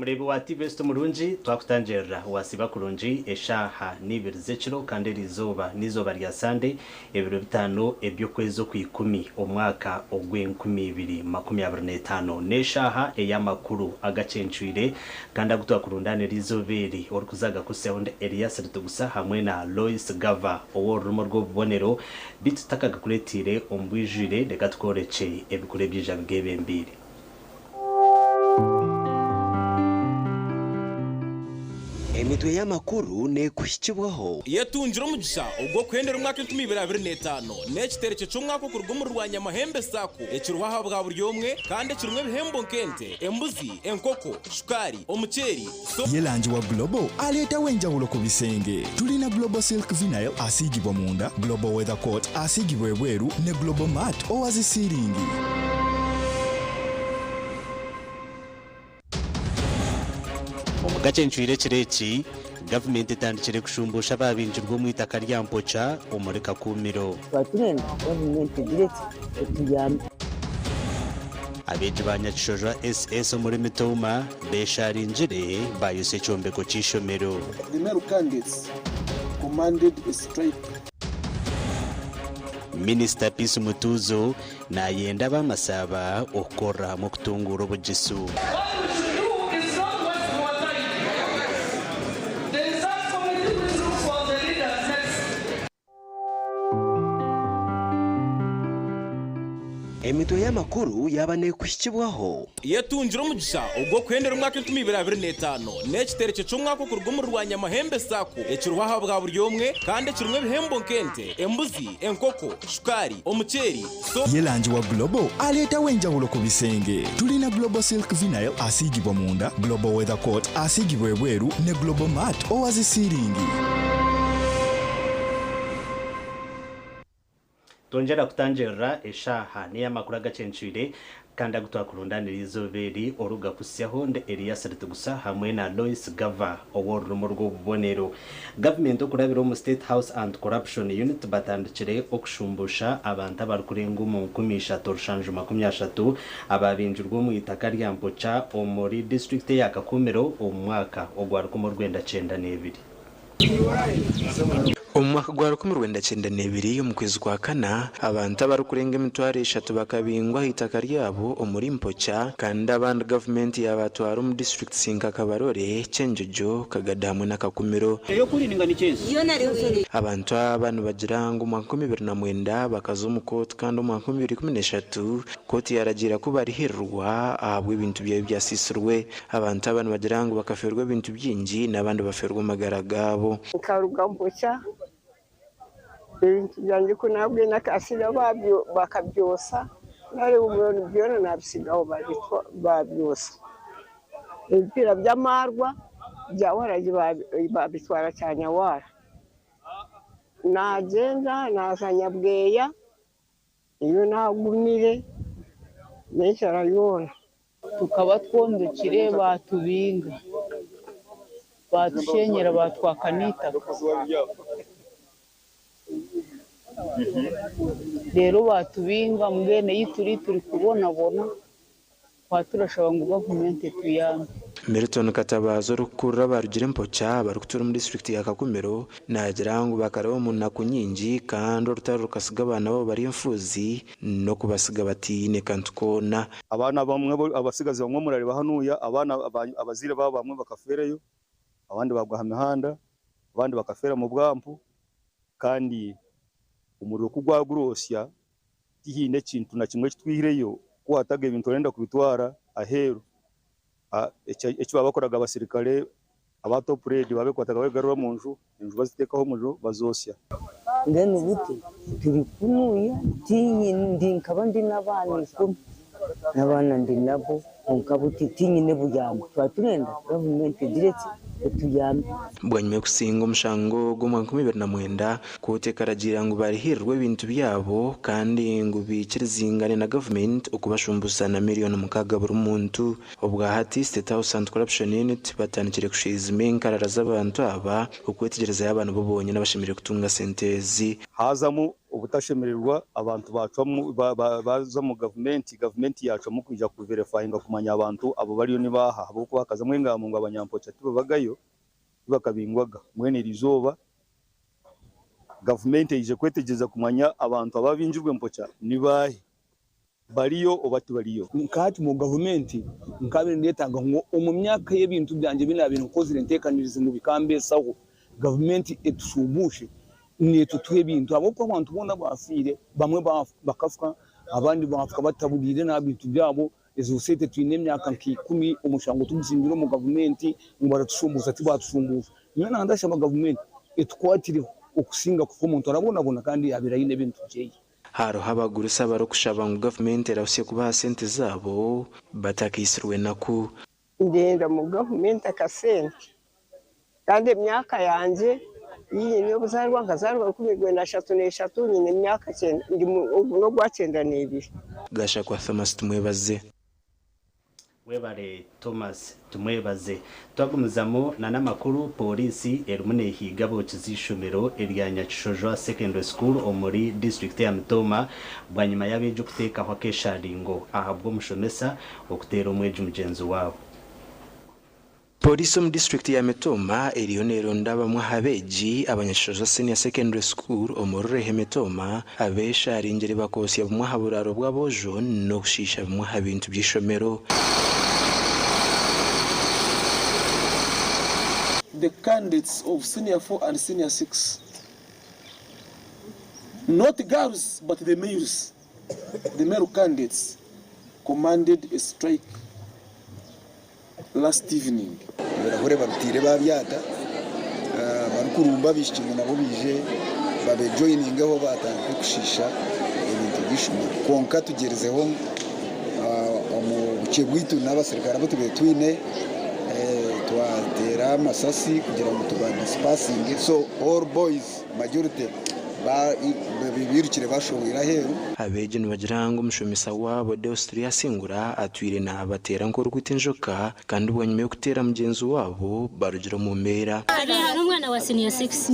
Omureebi wa TV Esita omurungi, twakutangirira wasiiba kurungi eshaaha n'ibiri z'ekiro kandi eri izooba n'eizooba rya Sande ebiro bitaano eby'okwezi okw'ikumi omwaka ogw'enkumi ibiri makumi abiri n'etaano. N'eshaaha ey'amakuru agacencwire kandi agu twakurundaanira eizooba eri orikuza agakutsyaho ndi Elias Ritugusa hamwe na Lois Gava ow'orurimi orw'obubonero. Beitu tutakagakureeteire omu bwijwire reka tukworekye ebikuru ebiija bigeebembeire. Emitwe y'amakuru neekuhikibwaho. Yetungire omugisha ogw'okuhendera omwaka 2025 n'ekiterekye ky'omwaka okuruga omuri Rwanyamahembe Sacco ekiriho aha bwa buri omwe kandi ekirimu ebihembo nk'ente, embuzi, enkoko, shukaari, omuceeri, so. Ye langi wa Global aleetawo enjawulo ku bisenge. Tulina Global Silk Vinyl asiigibwa munda, Global Weather Coat asiigibwa ebweru ne Global Mat owa zi siiringi. Omu gakyencwire ekiro eki, gavumenti etandikire kushumbuusha abaabingirwe omu itaka rya Mpocha omuri Kakumiro. Twaturenda gavumenti egire eti etuyambe. Abeegi ba Nyakishojwa SS omuri Mitooma beesharingire baayotsya ekyombeko ky'eishomero. The male candidates commanded a strike. Minisita Peace Mutuuzo naayenda ab'Amasaaba okukorera hamwe okutunguura obugisu. What we should do is not waste our time. The research committee will look for the leaders next. Emitwe y'amakuru yaaba neekuhikibwaho. Yetungire omugisha ogw'okuhendera omwaka 2025 n'ekiterekye ky'omwaka okuruga omuri Rwanyamahembe Sacco ekiriho aha bwa buri omwe kandi ekirimu ebihembo nk'ente, embuzi, enkoko, shukaari, omuceeri, so. Ye langi wa Global aleetawo enjawulo ku bisenge. Tulina Global Silk Vinyl asiigibwa munda, Global Weather Coat asiigibwa ebweru ne Global Mat owa zi siiringi. Twongyera kutangirira eshaaha n'ey'amakuru agacencwire kandi agu twakurundaanira eizooba eri orugakutsyaho ndi Elias Ritugusa hamwe na Lois Gava ow'orurimi orw'obubonero. Gavumenti okurabira omu State House Anti-Corruption Unit batandikire okushumbusha abantu abarikurenga omu 3780 abaabingirwe omu itaka rya Mpocha omuri disiturikiti eya Kakumiro omu mwaka ogwa 1992. Omu mwaka gwa 1992 omu kwezi kwa kana, abantu abarikurenga 30,000 bakabingwa aha itaka ryabo omuri Mpocha kandi abandi gavumenti yaabatwara omu disiturikiti nka Kabarole, Kyenjojo, Kagadi hamwe na Kakumiro. Abantu aba nibagira ngu omu mwaka 2009 bakaza omu kooti kandi omu mwaka 2013 kooti yaaragiira ku barihirirwa ahabw'ebintu byabo ebyasiisirwe. Abantu aba nibagira ngu bakafeerwa ebintu bingi n'abandi bafeerwa amagara gaabo. Nkaruga Mpocha, ebintu byangye ku naabwine akasira bakabyosa, naareeba obu byona naabitsigaho baabyosa. Ebipiira by'amaarwa bya waragi baabitwara Kyanyawaara. Naagyenda naaza Nyabweya, niyo naagumire n'enjara yoona. Tukaba twombekire baatubinga, baatushenyera baatwaka n'eitaka. Reero baatubinga mbwenu ei turi turikubonabona twaba turashaba ngu gavumenti etuyambe. Milton Katabaazi orikukurira abarugire Mpocha abarikutuura omu disiturikiti ya Kakumiro naagira ngu bakaraba omu naku nyingi kandi orutaro rukasiga abaana baabo bari enfuuzi n'okubasiga bataine kantu koona. Abaana abamwe abatsigazi bamwe murareeba hanuya abaana abazaire baabo bamwe bakafeerayo, abandi baagwa aha mihanda, abandi bakafeera mu bwampu kandi omuriro ku gwagurosya tihaine ekintu na kimwe eki twihireyo ku waataga ebintu orenda kubitwara aheeru. Eki baabakoraga abasirikare aba top red baabekwataga babigarura omu nju, enju baziteekaho omuriro bazoosya. Mbwenu buti turi kunuya tinyine ndi nkaba ndi n'abaana ikumi n'abaana ndi nabo kwonka buti tinyine buyambi twaba turenda gavumenti egire ki etuyambe. Bwanyima y'okusinga omushango ogu omwaka 2009, kooti ekaragiira ngu barihirirwe ebintu byabo kandi ngu baikirizingane na gavumenti okubashumbusa na miriyoni 6 buri muntu. Obwa hati, State House Anti-Corruption Unit batandikire kushoizima enkarara z'abantu aba okwetegyereza yaaba nibo bonyine abashemereire kutunga sente ezi. Haazamu Obutashemererwa abantu bacwamu baza omu gavumenti, gavumenti yacwamu kwija kuverifayinga kumanya abantu abo bariyo nibaha ahabw'okuba hakazamu engambo ngu abanyampokya tibabagayo tibakabingwaga. Mbwenu erizooba gavumenti eije kwetegyereza kumanya abantu ababingirwe mpokya nibahi, bariyo oba tibariyo. Nka hati mu gavumenti nkabaire ndetaaga ngu omu myaka y'ebintu byangye ebi naabaire nkozire nteekanirize ngu bikambeesaho, gavumenti etushumbushe neetutuha ebintu ahabw'okuba abantu boona abaafiire bamwe bakafa abandi baafa bataburiire n'aha bintu byabo. Ezo sente twine emyaka nka ikumi omushango tugutsimbire omu gavumenti ngu baratushumbuusha tibaatushumbusha. Nyowe nandashaba gavumenti etukwatireho okusinga kufa omuntu arabonabona kandi yaabaire aine ebintu byeye. Hariho abagurusi abarikushaba ngu gavumenti erahusye kubaha sente zaabo batakaitsirwe enaku. Ndenda mu gavumenti akasente kandi emyaka yangye ei nyine y'obuzaarwa nkazaarwa 1933 nyine emyaka kyenda ndi ogu n'ogwa 92. Gashakwa Thomas Tumwebaze. Webare Thomas Tumwebaze. Twagumizamu na n'amakuru, Pooriisi erimu nehiiga abookize eishomero erya Nyakishojwa Secondary School omuri disiturikiti ya Mitooma bwanyima y'abeegi okuteekaho akesharingo ahabw'omushomesa okuteera omwegi mugyenzi waabo. Pooriisi omu disiturikiti ya Mitooma eriyo neronda bamwe aha beegi aba Nyakishojwa Senior Secondary School omu Rurehe Mitooma abesharingire bakootsya bumwe aha buraaro bw'aboojo n'okushiisha bimwe aha bintu by'eishomero. The candidates of senior 4 and senior 6, not girls but the males, the male candidates commanded a strike last evening. Ebirahure babiteire babyata barikurumba abaishiki ngu nabo baije babejoyiningeho batandike kushiisha ebintu by'eishomero. Kwonka tugyerizeho omu bukye bwaitu n'abaserukare abu tubaire twine twateera amasasi kugira ngu tubadisipasinge so all boys majority birukire bashohweire aheeru. Abeegi nibagira ngu omushomesa waabo Deus Turyasingura atwire naabateera nk'orikwita enjoka kandi bwanyima y'okuteera mugyenzi waabo barugire omu mbeera. Hariho omwana wa siniya sikisi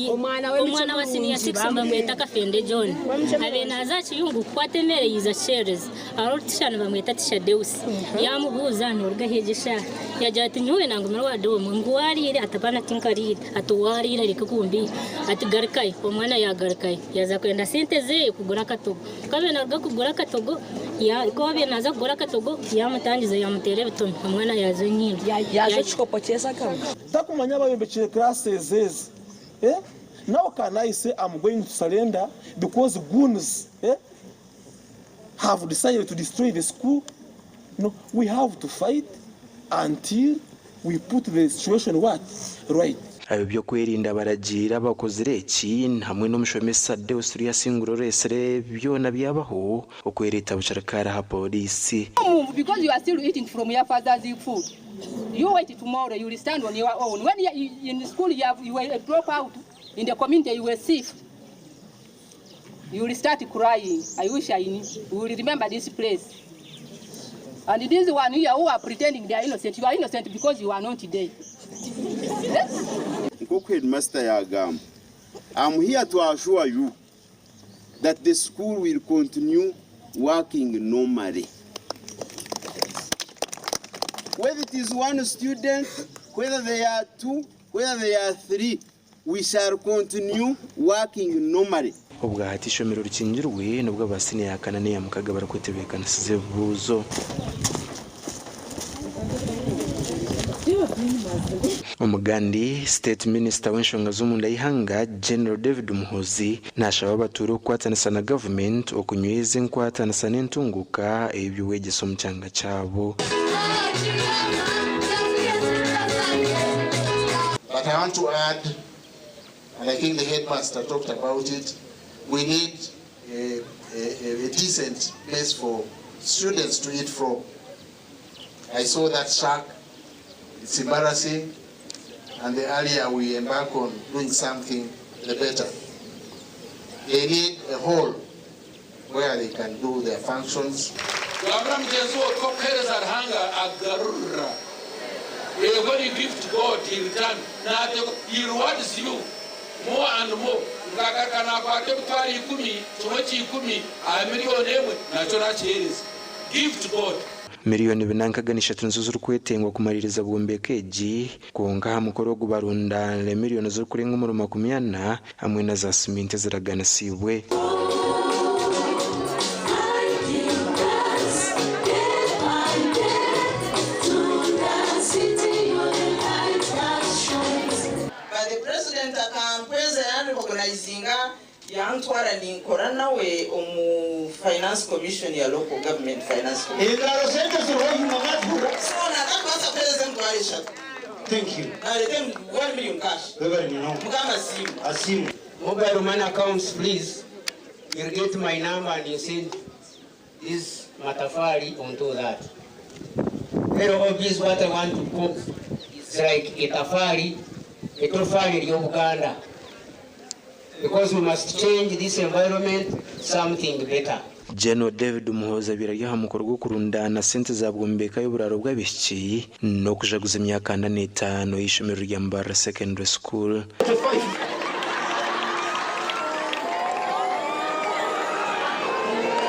omwana wa siniya sikisi nibamweta Kafende John abaire naaza aha kiyungu kukwata emere yaija kukyerereza. Hariho tisha nibamweta Tisha Deus yaamubuuza nooruga hi egi eshaaha? Yaagira ati nyowe nangumire owa doomu. Ngu waariire? Ati apaana tinkariire. Ati waariire reka kumbiiha. Ati garukayo. Omwana yaagarukayo yaaza kwenda sente ze kugura akatogo. Ku abaire naaruga kugura akatogo, ku abaire naaza kugura akatogo yaamutangiza yaamuteera ebitomi omwana yaaza enyindo. Yaaza ekikopo ky'eshagama. Takumanya abayombekire classes ezi eh Now can I say am going to surrender because goons eh have decided to destroy the school? No, we have to fight until we put the situation what? Right. Ab'ebyokwerinda baragiire abakozire eki hamwe n'omushomesa Deus Turyasingura oreetsire byona byabaho okwereeta bukiri kare aha pooriisi. Because you are still eating from your father's food. You wait tomorrow, you will stand on your own. When you are in school, you, have, you were a dropout. In the community, you were thief. You will start crying. I wish I knew. You will remember this place. And this one here who are pretending they are innocent, you are innocent because you are not there. Yes? Nk'oku headmaster yagamba, I'm here to assure you that the school will continue working normally. Whether it is one student, whether they are two, whether they are three, we shall continue working normally. Obwahati eishomero rikingirwe nibwo aba siniya ya kana n'eya mukaga barikwetebeekanisiza ebibuuzo. Omugandi, State Minister w'enshonga z'omunda y'eihanga, General David Muhoozi nashaba abatuura okukwatanisa na gavumenti okunyweza enkwatanisa n'entunguuka ey'eby'obwegyese omu kyanga kyabo. But I want to add, and I think the headmaster talked about it, we need a, a, a decent place for students to eat from. I saw that shack, it's embarrassing, and the earlier we embark on doing something, the better. They need a hall where they can do their functions. Wabura mugyenzi wawe orikukuheereza Ruhanga akugarurira. When you give to God, he return. He rewards you more and more. Ngagaruka nakwata 100,000, 1/10 aha 1,000,000 nakyo nakiheereza. Give to God. 4,043,000 nizo zirikwetengwa kumaririza bwombeka egi, kwonka aha mukoro ogu barundanire miliyoni zirikurenga omuri 40 hamwe na za siminti eziraganisiibwe. But the president akampweza yanrecognizinga yantwara ninkora nawe omu finance commission ya local government finance commission. Engaro sente ziriho enyuma. So natakubaasa kuheereza 30,000. Thank you. Nalete 1 million cash. Webale muno. Mugamba asiimwe. Asiimwe. Mobile money accounts, please. You'll get my number and you send this matafari onto that. Very obvious what I want to put is like a tafari, a tofari lya Uganda. Because we must change this environment something better. General David Muhoozi abaire ari aha mukoro gw'okurundaana sente za bwombeka y'oburaaro bw'abaishiki n'okujaguza emyaka 45 y'eishomero rya Mbarara Secondary School.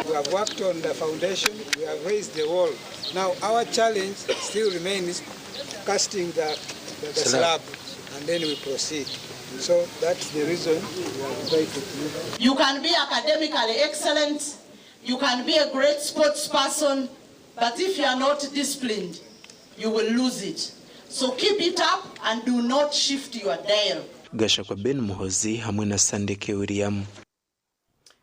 We have worked on the foundation, we have raised the wall. Now our challenge still remains casting the slab and then we proceed. So that's the reason we are invited you. You can be academically excellent, you can be a great sports person, but if you are not disciplined, you will lose it. So keep it up and do not shift your dial. Gashakwa Ben Muhoozi hamwe na Sandeke William.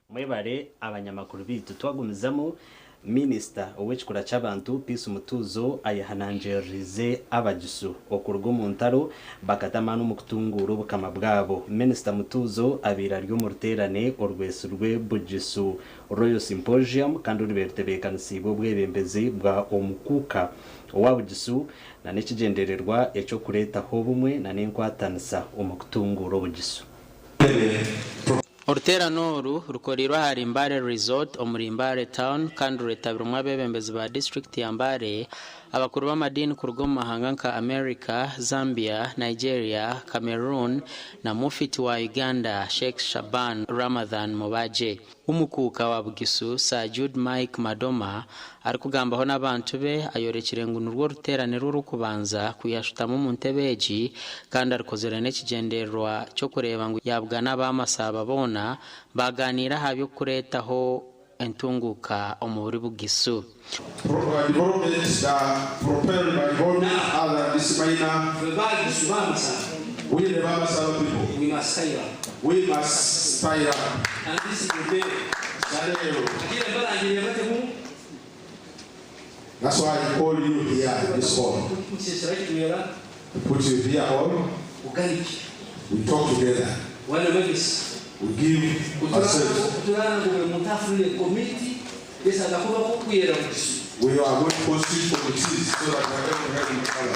Mwebare abanyamakuru bitu twagumizamu. Minisita ow'ekikura ky'abantu Peace Mutuuzo ayehanangirize abagisu okuruga omu ntaro bakatamana omu kutunguura obukama bwabo. Minisita Mutuuzo abaire ari omu ruteerane orwesi rwe Bugisu Royal Symposium kandi orubaire rutebeekanisiibwe obwebembezi bwa omukuuka owa Bugisu na n'ekigyendererwa eky'okureetaho obumwe na n'enkwatanisa omu kutunguura obugisu. Oruteerane oru rukoreirwe ahari Mbale Resort omuri Mbale Town kandi ruretabirwemu abeebembezi ba disiturikiti ya Mbale, abakuru b'amadiini kuruga omu mahanga nka America, Zambia, Nigeria, Cameroon na Mufti wa Uganda Sheikh Shaban Ramadhan Mubajje. Omukuuka wa Bugisu Sir Jude Mike Madoma arikugambaho n'abantu be ayorekire ngu nirwo ruteerane rw'orukubanza kwihashutamu omu ntebe egi kandi arukozire n'ekigyendererwa ky'okureeba ngu yabugana ab'amasaba boona baganiira aha by'okureetaho entunguka omu buri Bugisu. Developments are propelled by God other this minor. We the Bamasaba people. We must style up. We must style up. And this is the day. That's why I call you here, this hall. Put you here all. We talk together. We give ourselves. We are going to constitute committees so that we are able to help each other.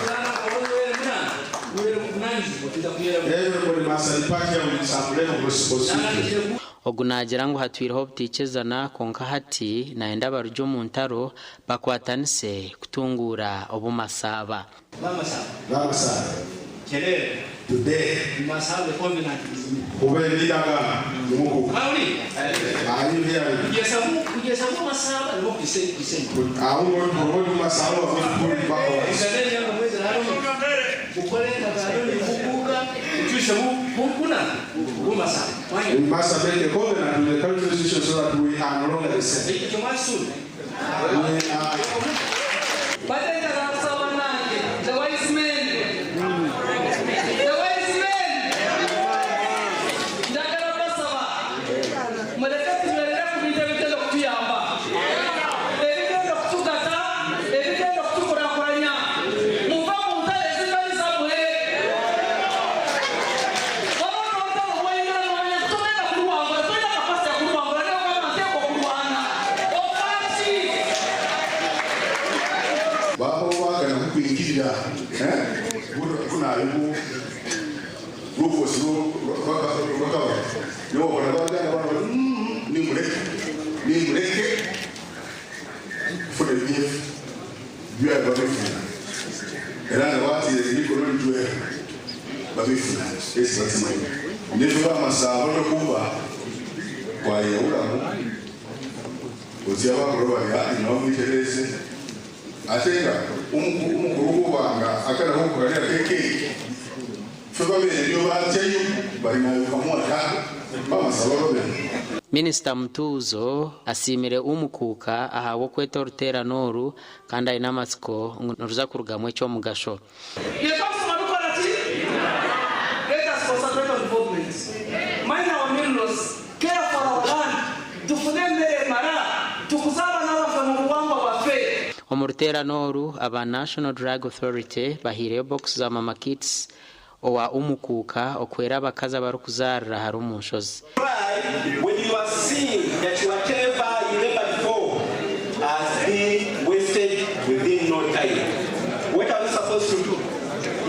Everybody must depart here with some level of responsibility. Ogu naagira ngu hatwireho obutiikirizana kwonka hati nayenda abarugye omu ntaro bakwatanise kutunguura obumasaba. Bamasaba. Today, ube leader muku. Are you hearing? Are we going to promote Masaba or going to pull it backwards? We must make a covenant with the cultural institution so that we are no longer the same. We are. The wise men. The wise men. Njagala basaba. Muleke tunywerere ku bintu ebigenda okutuyamba. Ebigenda okutugata, ebigenda okutukulakulanya. Muve mu ntalo ezitali zammwe. Wabula olutalo lw'olina lw'olina, togenda kuluwangula, tolina kapasite ya kuluwangula, naye ogamba nteekwa okulwana. Ofa ki? Baba bagana kukwingirira gunayo rukosi rwakaba nibo bona bagana bana nimureke nimureke funa ebyefu byayo babifuna era nga batire emikono nitwe babifuna esi batimanyi. Nitwe bamasaba olwokuba twayeyawulamu otya abakuru bari hati nibamwitereze ate nga omukuru kubanga akaraho kukarya kekeki ffe babere niyo batyayo bari nabikamwata bamasaba babere. Minisita Mutuuzo asiimire Umukuuka ahabw'okweta oruteerane oru kandi aine amatsiko ngu niruza kurugamu eky'omugasho. Let us concentrate on development. Mine our minerals, care for our land, tufune emmere emara, tukuze abaana baffe mu buwangwa bwaffe. Omu ruteerane oru, aba National Drug Authority bahaireyo bokisi za Mama Kits owa Umukuuka okuhwera abakazi abarikuzaarira hare omu nshozi. When you are seeing that whatever you labored for has been wasted within no time, what are we supposed to do?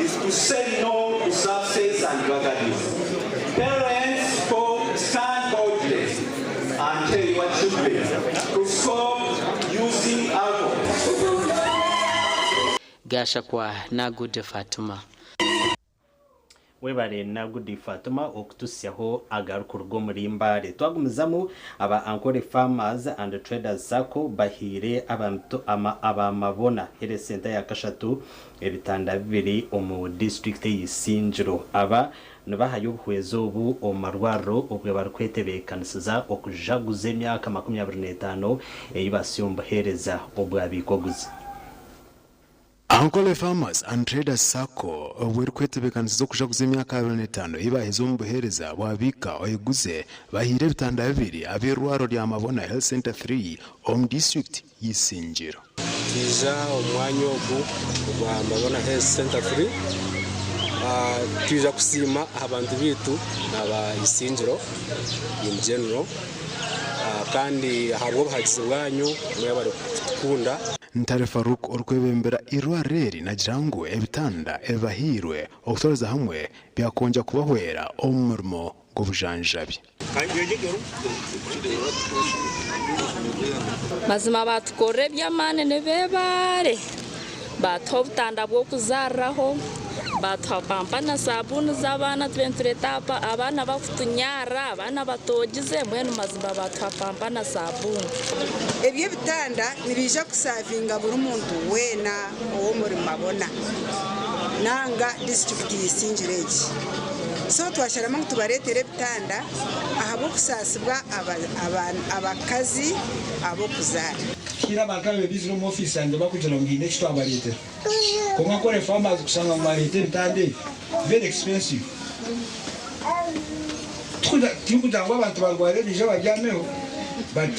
Is to say no to substance and drug abuse. Parents, stand boldly and tell your children to stop using alcohol. Gashakwa Nagudde Fatuma. Webare Nagudi Fatuma okutusyaho agarikuruga omuri Mbale. Twagumizamu aba Ankole Farmers and Traders Sacco bahiire aba Mabona Health Centre ya kashatu ebitanda bibiri omu disiturikiti ey'Isingiro. Aba nibahayo obuhwezi obu omu marwariro obwe barikwetebeekanisiza okujaguza emyaka 25 ei basya omu buheereza obwabiikoguzi. Ankole Farmers and Traders Sacco obwo erikwetebeekanisiza okujaguza emyaka 25 ei baaheza omu buheereza bwa Biika Oyeguze bahaire ebitanda bibiri ab'eirwariro rya Mabona Health Centre 3 omu disiturikiti y'Isingiro. Twija omu mwanya ogu ogwa Mabona Health Centre 3 twija kusiima aha bantu baitu aba Isingiro in general kandi ahabw'obuhagizi bwanyu mwebare kutukunda. Ntare Farouk orikwebembera eirwariro eri nagira ngu ebitanda ebibahairwe okutwariza hamwe byakwongyera kubahwera omu murimo gw'obujanjabi. Mazima baatukorera eby'amaani nibeebaare. Baatuha obutanda bw'okuzaariraho, baatuha pampa na saabuuni z'abaana tube nitureeta abaana bakutunyarra, abaana batoogize, mbwenu mazima baatuha pampa na saabuuni. Ebi ebitanda nibiija kusaavinga buri muntu weena ow'omuri Mabona nanga disiturikiti y'Isingiro egi. So twasharamu ngu tubareetere ebitanda ahabw'okusaasibwa abakazi ab'okuzaara. Haine abantu ababaire baizire omu ofiisi yangye barikugira ngu haine eki twabareetera. Kwonka Ankole Farmers kushanga ngu mwareeta ebitanda ebi, very expensive. Tikugira ngu abantu barware baije babyameho but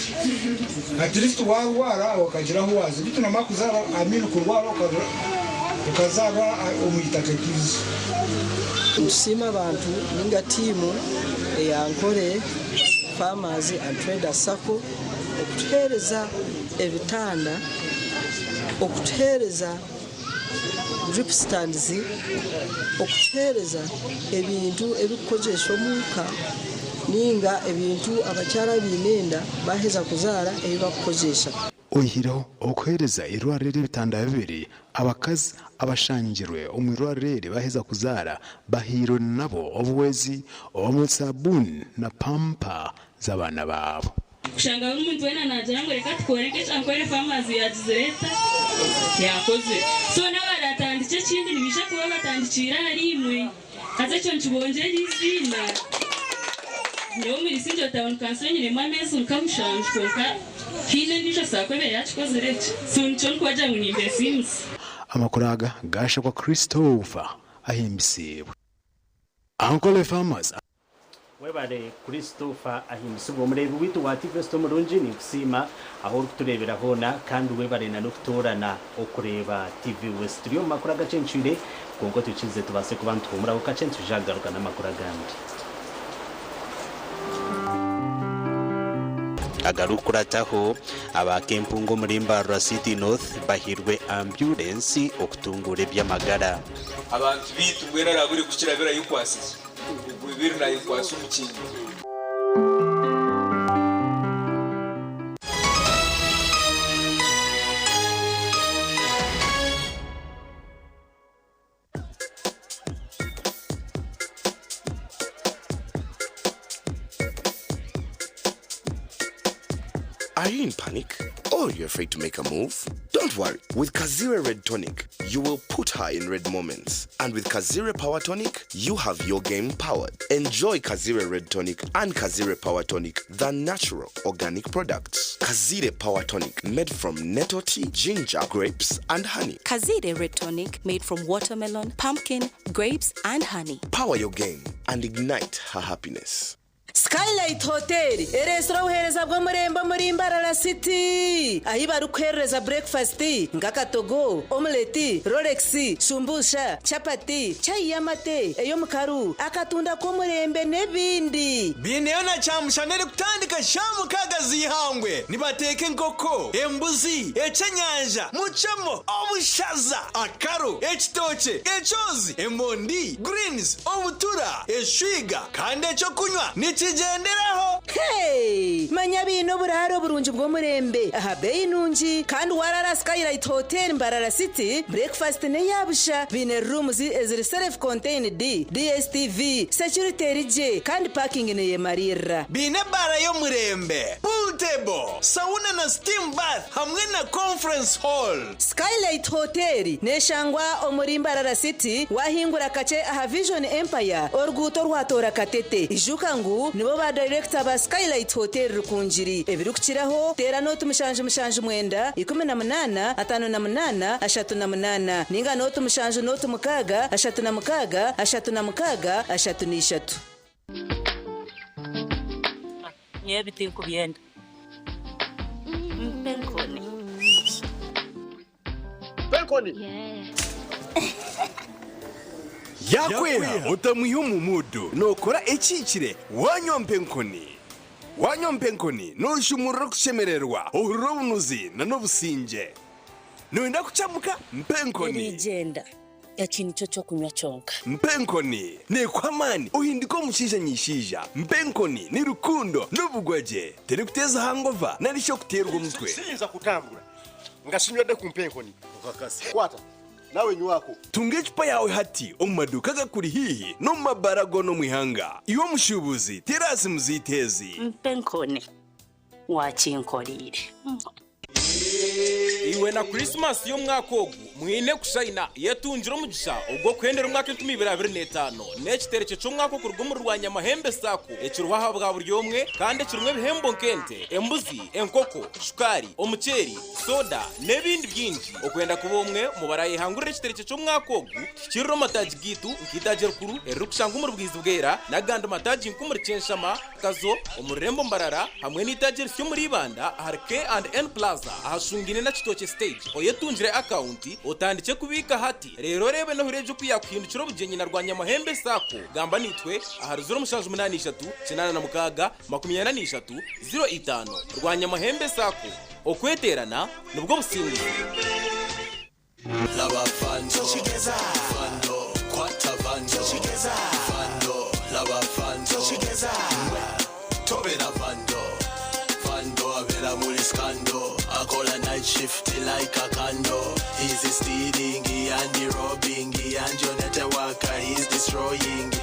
at least warwara okagira ahu waaza. Beitu nomara kuzaara, I mean kurwara okazaarwa omu itaka eriizi. Nitusiima abantu ninga tiimu eya Ankole Farmers and Traders Sacco okutuheereza ebitanda, okutuheereza drip stands, okutuheereza ebintu ebikukozeesa omuka ninga ebintu abakyara abaine enda baheza kuzaara ebi bakukozeesa. Oihireho okuheereza eirwariro eri ebitanda bibiri, abakazi abashangirwe omu irwariro eri baheza kuzaara bahairwe nabo obuhwezi omuri saabuuni na pampa z'abaana baabo. Kushanga buri muntu weena naagira ngu reka tukore nk'eki Ankole Farmers yaagizire eta? Yaakozire. So n'abaraatandikye ekindi nibaija kuba batandikiire ahariimwe. Haza ekyo nikibongyera eiziina. Nyowe omuri Isingiro Town Council nyinemu ameezi nka mushanju kwonka haine endiijo saako ebaire yaakikozire eki. So nikyo ndikubagira ngu nimbeesiimisa. Amakuru aga gaashakwa Christopher Ahimbisibwe. Ankole Farmers. Webare Christopher Ahimbisibwe omureebi waitu wa TV West omurungi ninkusiima ahu orikutureebera hoona kandi webare na n'okutoorana okureeba TV West. Turi omu makuru agacencwire kwonka otwikirize tubaase kuba nituhuumuraho kakye nitwija kugaruka n'amakuru agandi. Agarikukurataho, aba Kempungu omuri Mbarara City North bahairwe ambyurensi okutunguura eby'amagara. Abantu baitu mbwenu arabure kukira biri ayikwasize ogwo biri nayikwasa omukingo. Are you in panic? Or you're afraid to make a move? Don't worry. With Kazire Red Tonic, you will put her in red moments. And with Kazire Power Tonic, you have your game powered. Enjoy Kazire Red Tonic and Kazire Power Tonic, the natural organic products. Kazire Power Tonic, made from nettle tea, ginger, grapes, and honey. Kazire Red Tonic made from watermelon, pumpkin, grapes, and honey. Power your game and ignite her happiness. Skylight Hotel ereetsire obuheereza bw'omurembe omuri Mbarara City ahi barikuheereza breakfast nk'akatogo, omelette, rolex, shumbusha, chapati, chai y'amate, ey'omukaru, akatunda k'omurembe n'ebindi. Biineyo na kyamushana erikutandika shaaha mukaaga z'eihangwe. Nibateeka enkoko, embuzi, ekyenyanja, mucemo, obushaza, akaru, ekitookye, ekyozi, emondi, greens, obutura, eshwiga kandi ekyokunywa nikigyenderaho. Hey! Manya biine oburaaro burungi bw'omurembe aha beeyi nungi kandi warara Skylight Hotel Mbarara City, breakfast n'eya busha. Biine rooms eziri self contained, DSTV, security eri gye kandi parking neyemariirira. Biine ebaara y'omurembe, pool table, sauna na steam bath hamwe na conference hall. Skylight Hotel neshangwa omuri Mbarara City wahingura kakye aha Vision Empire oruguuto orwatoora Katete. Ijuka ngu nibo ba dayirekita ba Skylight Hotel Rukungiri. Ebirikukiraho teera nooti 779 18 58 38 ninga nooti 7 nooti 6 36 36 33. Nyowe ebi tinkubyenda. Mpa enkoni. Mpa enkoni. Yakweha otamwiha omu muudu nookora ekihikire waanywa mpa enkoni. Waanywa mpa enkoni nooshumurura okushemererwa, ohurira obunuzi n'obusingye. Nooyenda kucamuka? Mpa enkoni. Eriigyenda, eki nikyo ky'okunywa kyonka. Mpa enkoni neekuha amaani ohinduka omushaija nyishaija. Mpa enkoni ni rukundo n'obugwagye. Terikuteeza hangova nari shi okuteerwa omutwe. Siyinza kutambura nga sinywedde ku mpa enkoni. Okakasa. Kwata nawe nywako. Tunga ecupa yaawe hati omu maduuka agakuri haihi n'omu mabaara goona omu ihanga. Iwe omushuubuzi, teera simu zaitu ezi. Mpa enkoni wakinkoreire. Iwe na Krisimasi y'omwaka ogu mwine kushayina. Yetungire omugisha ogw'okuhendera omwaka 2025 n'ekiterekye ky'omwaka okuruga omuri Rwanyamahembe sacco ekiriho aha bwa buri omwe kandi ekirimu ebihembo nk'ente, embuzi, enkoko, shukaari, omuceeri, soda n'ebindi bingi. Okwenda kuba omwe omu barayehangurira ekiterekye ky'omwaka ogu, tuhikirire omu mataagi gaitu nk'eitaagi erikuru eririkushangwa omuri Bwizibwera n'agandi mataagi nk'omuri Kyenshama, Kazo, omu rurembo Mbarara hamwe n'eitaagi erisya omuri Ibanda ahari K and N Plaza ahashungaine na Kitookye Stage. Oyetungire akawunti otandikye kubiika hati reero oreebe n'ohurire gye oku yaakuhindukira obugyenyi na Rwanyamahembe Sacco. Gamba naitwe ahari 0783 86 43 05. Rwanyamahembe Sacco, okweteerana nibwo businguzi.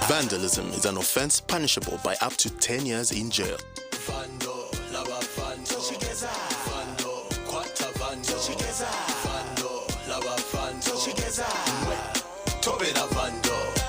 Vandalism is an offense punishable by up to 10 years in jail.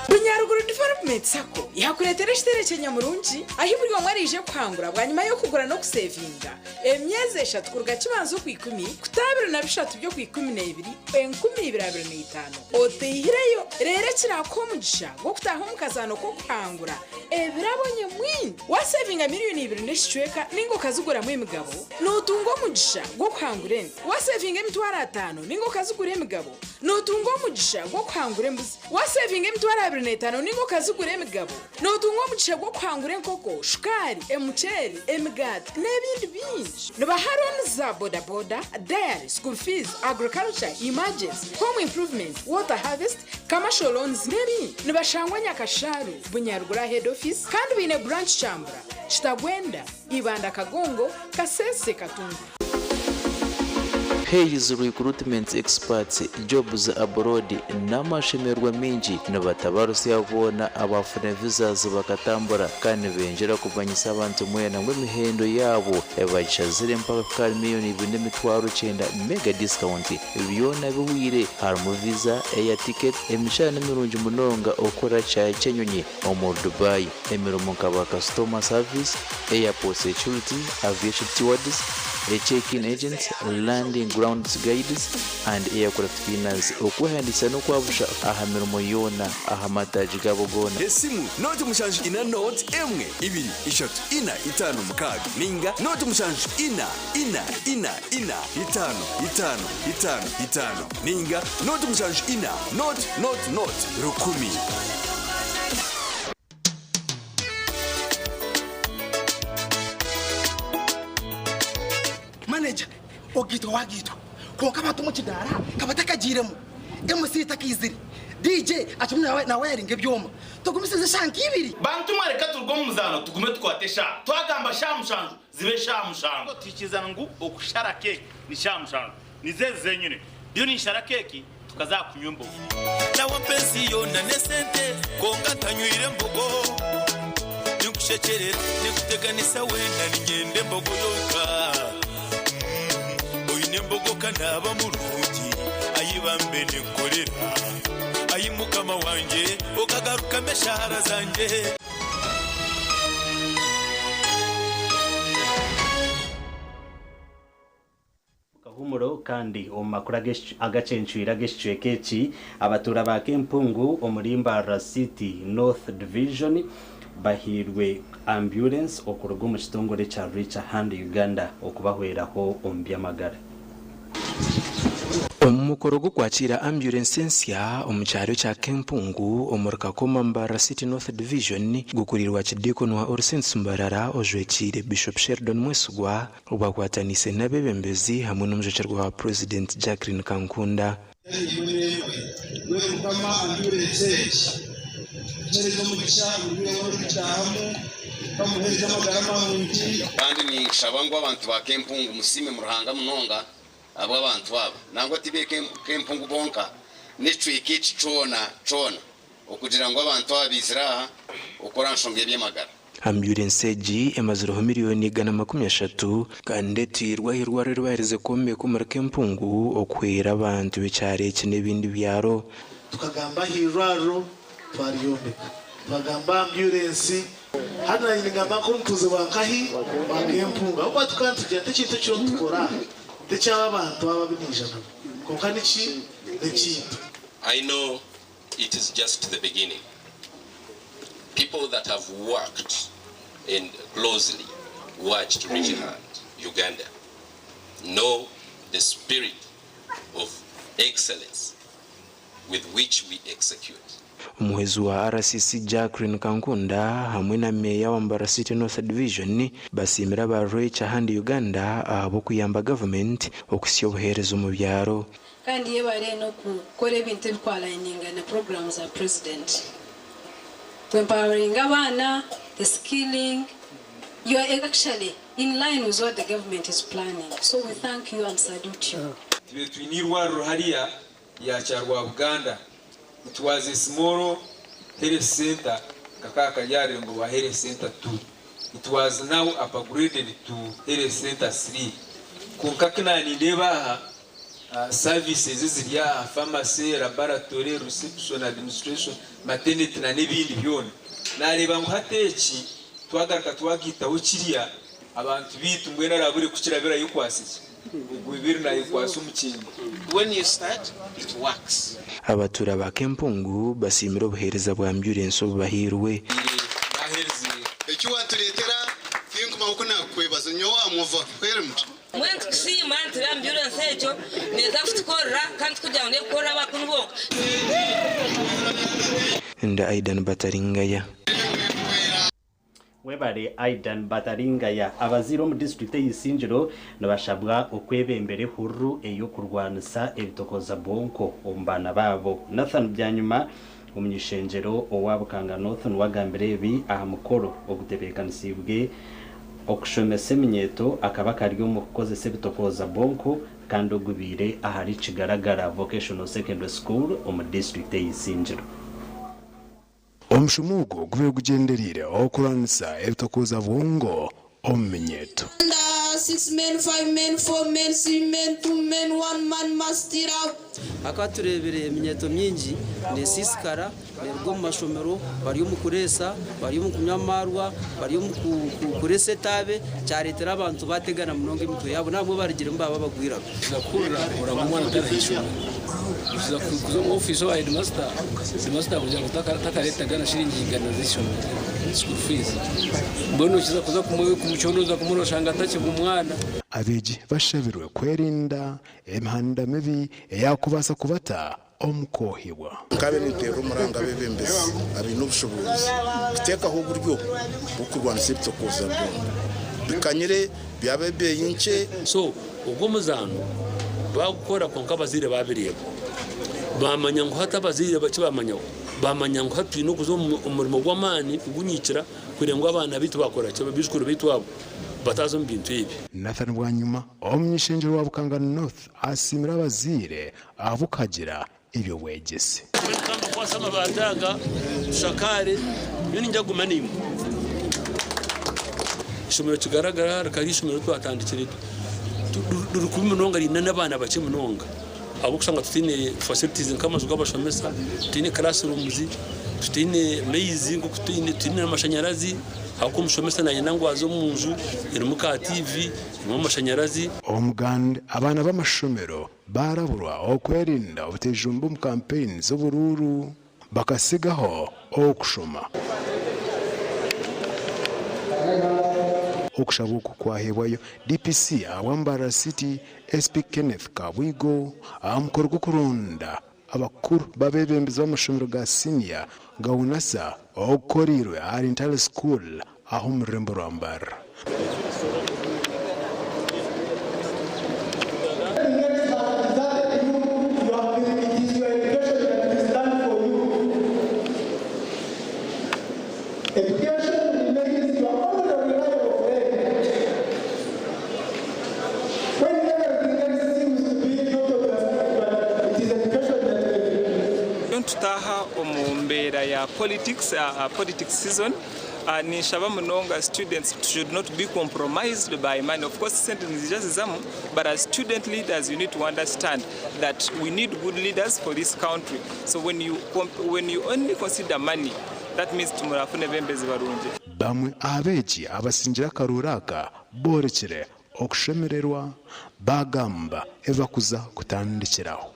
Bunyaruguru Development Sacco yakureetera ekiterekye nyamurungi ahi buri omwe araije kuhangura bwanyima y'okugura n'okusevinga emyezi eshatu kuruga kibanza okwikumi kuta abiri na bishatu by'okwikumi n'ebiri 2025 oteihireyo reero ekiraakuha omugisha gw'okutaaha omu kazaano k'okuhangura ebirabo nyamwingi. Waasevinga miriyoni ibiri n'ekicweka ninga okaziguramu emigabo, nootunga omugisha gw'okuhangura ente. Waasevinga emitwaro ataano ninga okazigura emigabo, nootunga omugisha gw'okuhangura embuzi. Waasevinga emitwaro abiri n'etaano ninga okazigura emigabo, nootunga omugisha gw'okuhangura enkoko, shukaari, emuceeri, emigaati n'ebindi bingi. Nibaha looni za bodaboda, dairy, school fees, agriculture, emergency, home improvement, water harvest, commercial loans n'ebindi. Nibashangwa Nyakasharu, Bunyaruguru Head Office kandi baine branch Kyambura, Kitagwenda, Ibanda Kagongo, Kasese Katunguru. Hays Recruitment Experts Jobs Abroad n'amashemererwa maingi nibatabarusya boona abaafuna visas bakatambura kandi nibengyera kumanyisa abantu mwena ngu emihendo yaabo bagishazire mpaka kuhika ahari miriyoni 2,900 mega discount byona bihweire harimu visa, air ticket, emishara nimirungi munonga okukora kishaayi ky'enyonyi omuri Dubai, emirimo nka ba customer service, airport security, aviation stewards, check-in agents, landing grounds guides and aircraft cleaners. Okwehandiikisa n'okwabusha aha mirimo yoona aha mataagi gaabo goona. Esimu, 0 74 1 2 3 4 5 6 ninga 074 4 4 4 5 5 5 5 ninga 074 0 0 0 1000. Manager, ogaitwa wagaitwa kwonka abantu omu kidaara ka batakagiiremu, MC takaizire, DJ akirimu nawayaringa ebyoma, tugumisirize eshaaha nka ibiri. Bantu mwe reka turuge omu muzaano tugume tukwate eshaaha. Twagamba shaaha mushanju zibe shaaha mushanju. Twikiriza ngu okushara keeki ni shaaha mushanju. Nizo ezi zenyine. Ndiyo ninshara keeki tukaza aha kunywa embogo. Nawe mpa ensi yoona n'esente, kwonka ntanywire mbogo. Ninkushekyerera, ninkuteganisa weena, niinyenda embogo yonka. Oine embogo ka naaba murungi, ai bambe ninkukorera. Ai Mukama wangye, okagarukamu eshaara zangye. Kahumuro kandi omu makuru agacencwire ag'ekicweka eki, abatuura ba Kempungu omuri Mbarara City North Division bahairwe ambyurensi okuruga omu kitongore ekya Reach a Hand Uganda okubahweraho omu by'amagara. Omu mukoro gw'okwakiira ambyurensi ensya omu kyaro ekya Kempungu omuri Kakoma Mbarara City North Division gukuriirwe Akidiikoni wa All Saints Mbarara ojwekiire Bishop Sheldon Mwesigwa, Obu akwataniise n'abeebembezi hamwe n'omujwekyerwa wa Purezidenti Jacqueline Kankunda. Kandi ninshaba ngu abantu ba Kempungu musiime Ruhanga munonga ahabw'abantu aba. Nangwa ti be Kempungu bonka, n'ekicweka eki kyona kyona okugira ngu abantu aba baizire aha okukora aha nshonga y'eby'amagara. Ambyurensi egi emazireho miriyoni 130 kandi etairwe ah'eirwariro eri baherize kwombeka omuri Kempungu okuhwera abantu b'ekyaro eki n'ebindi byaro. Tukagamba aha irwariro twaryombeka, twagamba aha ambyurensi, hati naanye ningamba nk'omutuuze wa nkahi? Wa Kempungu ahabw'okuba tukaba nitugira nti ekintu ekiriho nitukora aha t'eky'aba abantu aba abu naija nabo kwonka niki? N'ekyaitu. I know it is just the beginning. People that have worked and closely watched Reach a Hand Uganda know the spirit of excellence with which we execute. Omuhwezi wa RCC Jacqueline Kankunda hamwe na Meeya wa Mbarara City North Division basiimire aba Reach a Hand Uganda ahabw'okuyamba gavumenti okuhitsya obuheereza omu byaro. Kandi yebare n'okukora ebintu ebikwalayiniinga na puroguraamu za Purezidenti. Ku empoweringa abaana, the skilling, you are actually in line with what the government is planning. So we thank you and salute you. Tube twine eirwariro hariya rya Kyarwabuganda. It was a small health centre kakaba kari aha rurengo rwa health centre tu. It was now upgraded to health centre siri. Kwonka ku nanindeeba aha, Services eziri aha, pharmacy, laboratory, reception, administration, maternity na n'ebindi byona. Nareeba ngu hati eki twagaruka twagaitaho kirya, abantu beitu mbwenu arabure kukira biri ayekwatse ki? Ogwe biri nayekwatsa omukingo. When you start, it works. Abatuura ba Kempungu basiimire obuheereza bwa ambyurensi obubahairwe. Eki waatureetera tinkumanya oku naakukwebaza nyowe amuva hwere muti. Mbwenu nitukusiima nti ambyurensi egyo neeza kutukorera kandi tikugira ngu n'ekukorera abakunu bonka. Ndi Aidan Bataringaya. Webare Aidan Bataringaya. Abazaire omu disiturikiti eya Isingiro nibashabwa okwebembera ehururu ey'okurwanisa ebitokoza bwonko omu baana baabo. Nathan Byanyima, omuny'ishengyero owa Bukanga North niwe agambire ebi aha mukoro ogutebeekanisiibwe okushomesa eminyeeto akaba kari omu kukozesa ebitokooza bwonko Kandi ogubaire ahari Kigaragara Vocational Secondary School omu disiturikiti ey'Isingiro. Omushomo ogu gubaire gugyendereire okurwanisa ebitokooza bwongo omu minyeeto. Hakaba tureebire eminyeeto mingi nesiisikara neeruga omu mashomero bari omu kureesa, bari omu kunywa amaarwa, bari omu kureesa etaabe kyareetera abantu baategana munonga emitwe yaabo n'abamwe barugiremu baaba abagwiraro. Kuza kuhurira oraba omwana atari aha ishomero, kuza kuza omu ofiisi owa heedimasita, heedimasita akugira ngu takareetaga na shiringi igana z'eishomero, school fees. Mbwenu okiza kuza kumucondooza kumurora oshanga atakiri omwana. Abeegi bashabirwe kwerinda emihanda mibi eyaakubaasa kubata omu kwohibwa. Nkabe ninteerera omuranga abeebembezi abaine obushoboorozi kuteekaho oburyo bw'okurwanisa ebitokooza byona bikanyire byaba ebeeyi nkye. So ogwo omuzaano baagukora kwonka abazaire baabireeba baamanya ngu hati abazaire eki baamanyaho baamanya ngu hati twine okuza omu murimo gw'amaani kugunyiikira kureeba ngu abaana baitu baakora ki, baijukuru baitu abo bataaza omu bintu ebi. Nathan Bwanyima, Omuny'ishengyero wa Bukanga North asiimire abazaire ahabw'okuhagira eby'obwegyese. Tugamba kukwasa amabaati aga tushakaare, nyowe niinyija kuguma naimwe. Eishomero Kigaragara rikaba riri eishomero eri twatandikire riri kubi munonga riine n'abaana bakye munonga ahabw'okushanga tutaine facilities nk'amaju g'abashomesa, tutaine classrooms, tutaine maizi nk'oku tutaine n'amashanyarazi ahabw'okuba omushomesa nayenda ngu aze omu nju erimu ka TV erimu amashanyarazi. Omuganda abaana b'amashomero Baaraburwa okwerinda obutejumba omu kampeyini z'oburuuru bakatsigaho okushoma. Okushaba oku kwaheebwayo DPC ahabwa Mbarara City, SP Kenneth Kabwigo aha mukoro gw'okuronda abakuru b'abeebembezi b'amashomero ga siniya ga UNASA ogukoreirwe ahari Ntare School aha omu rurembo rwa Mbarara. Nitutaaha omu mbeera ya politics, politics season. Ninshaba munonga students should not be compromised by money. Of course sente niziija zizamu but as student leaders you need to understand that we need good leaders for this country. So when you, when you only consider money that means timurafuna bebembezi barungi. Bamwe aha beegi abasingire akaruuru aka boorekire okushemererwa baagamba ebi bakuza kutandikiraho.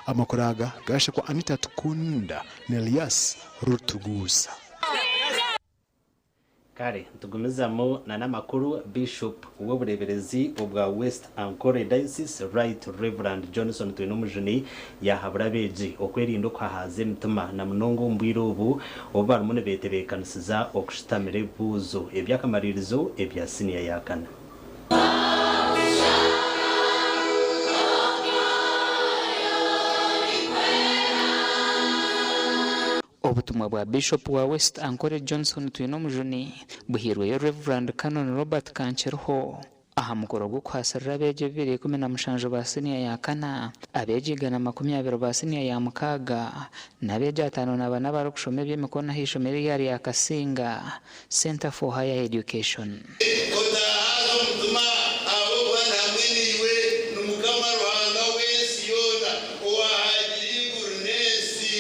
Amakuru aga gaashakwa Anita Atukunda na Elias Rutuguusa. Kare nitugumizamu na n'amakuru, Bishop w'obureeberezi obwa West Ankole Diocese, Right Rev. Johnson Twinomujuni yaahabura abeegi okwerinda okuhahaaza emitima na munonga omu bwire obu obu barimu nibeetebeekanisiza okushutamira ebibuuzo eby'akamaririzo ebya siniya ya kana. Obutumwa bwa Bishop wa West Ankole Johnson Twinomujuni buhairweyo Rev. Canon Robert Kankiruho aha mukoro gw'okuhaasirira abeegi 217 ba siniya ya kana, abeegi 120 ba siniya ya mukaaga n'abeegi 54 abarikushoma eby'emikono aha ishomero erya rya Kasinga Centre for Higher Education. Otahaaza omutima, ahabw'okuba ndi hamwe naiwe, ni Mukama Ruhanga w'ensi yoona, owaahangire eiguru n'ensi.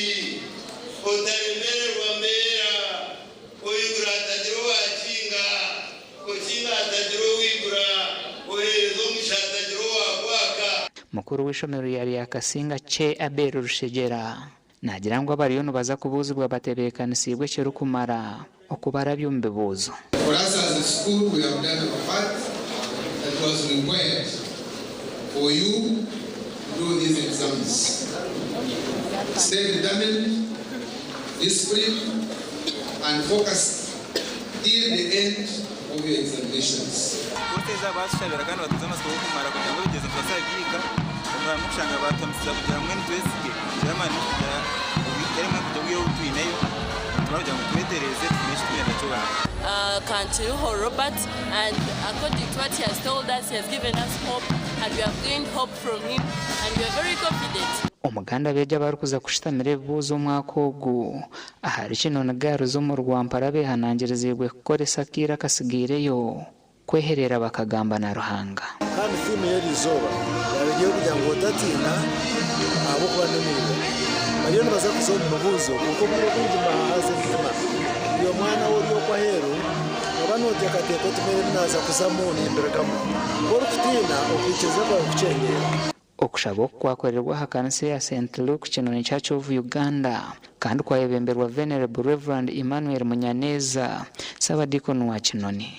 Otaremererwa mbeera, oigura hatagira owaakinga, okinga hatagira owaigura, oheereza omugisha hatagira Mukuru w'eishomero rya Ryakasinga Che Abel Rushegyera naagira ngu abariyo nibaza kubuuzibwa batebeekanisiibwe ekirikumara okubarabya omu bibuuzo. For us as a school, we have done our part that was required for you to do these exams. Stay determined, disciplined, and focused till the end of your examinations. Kuteza batushabira kandi batuze amatsiko g'okumara kugira ngu ebigyezo tubaase kubyiga omurimo kushanga batwamisiza kugira ngu mbwenu twesige tugire amaani kugira obwire kugira obwire obu twineyo nitumara kugira ngu twetereze tufune eki twine kyona. Kankiruho Robert, and according to what he has told us, he has given us hope, and we have gained hope from him, and we are very confident. Omuganda abeegi abarikuza kushutamira ebibuuzo omwaka ogu ahari Kinoni Girls omu Rwampara behanangiriziibwe kukoresa akaire akasigaireyo kwehereera bakagamba na Ruhanga. Kandi fiimu y'eri izooba yaaba eri ey'okugira ngu otatiina ahabw'okuba n'omuriro. Bariyo nibaza kuza omu bibuuzo kwonka obwire obwingi nibahahaza emitima. Iwe mwana we ori okwo aheeru, nooba nooteekateeka oti mbwenu ebi naaza kuzamu nimbirugamu. Ku orikutiina, okwikiriza kwawe kukyendeera. Okushaba oku kwakorerwa aha kanisa eya St. Luke Kinoni Church of Uganda kandi kwayebemberwa Venerable Rev. Emmanuel Munyaneza, Ssabadiikoni wa Kinoni.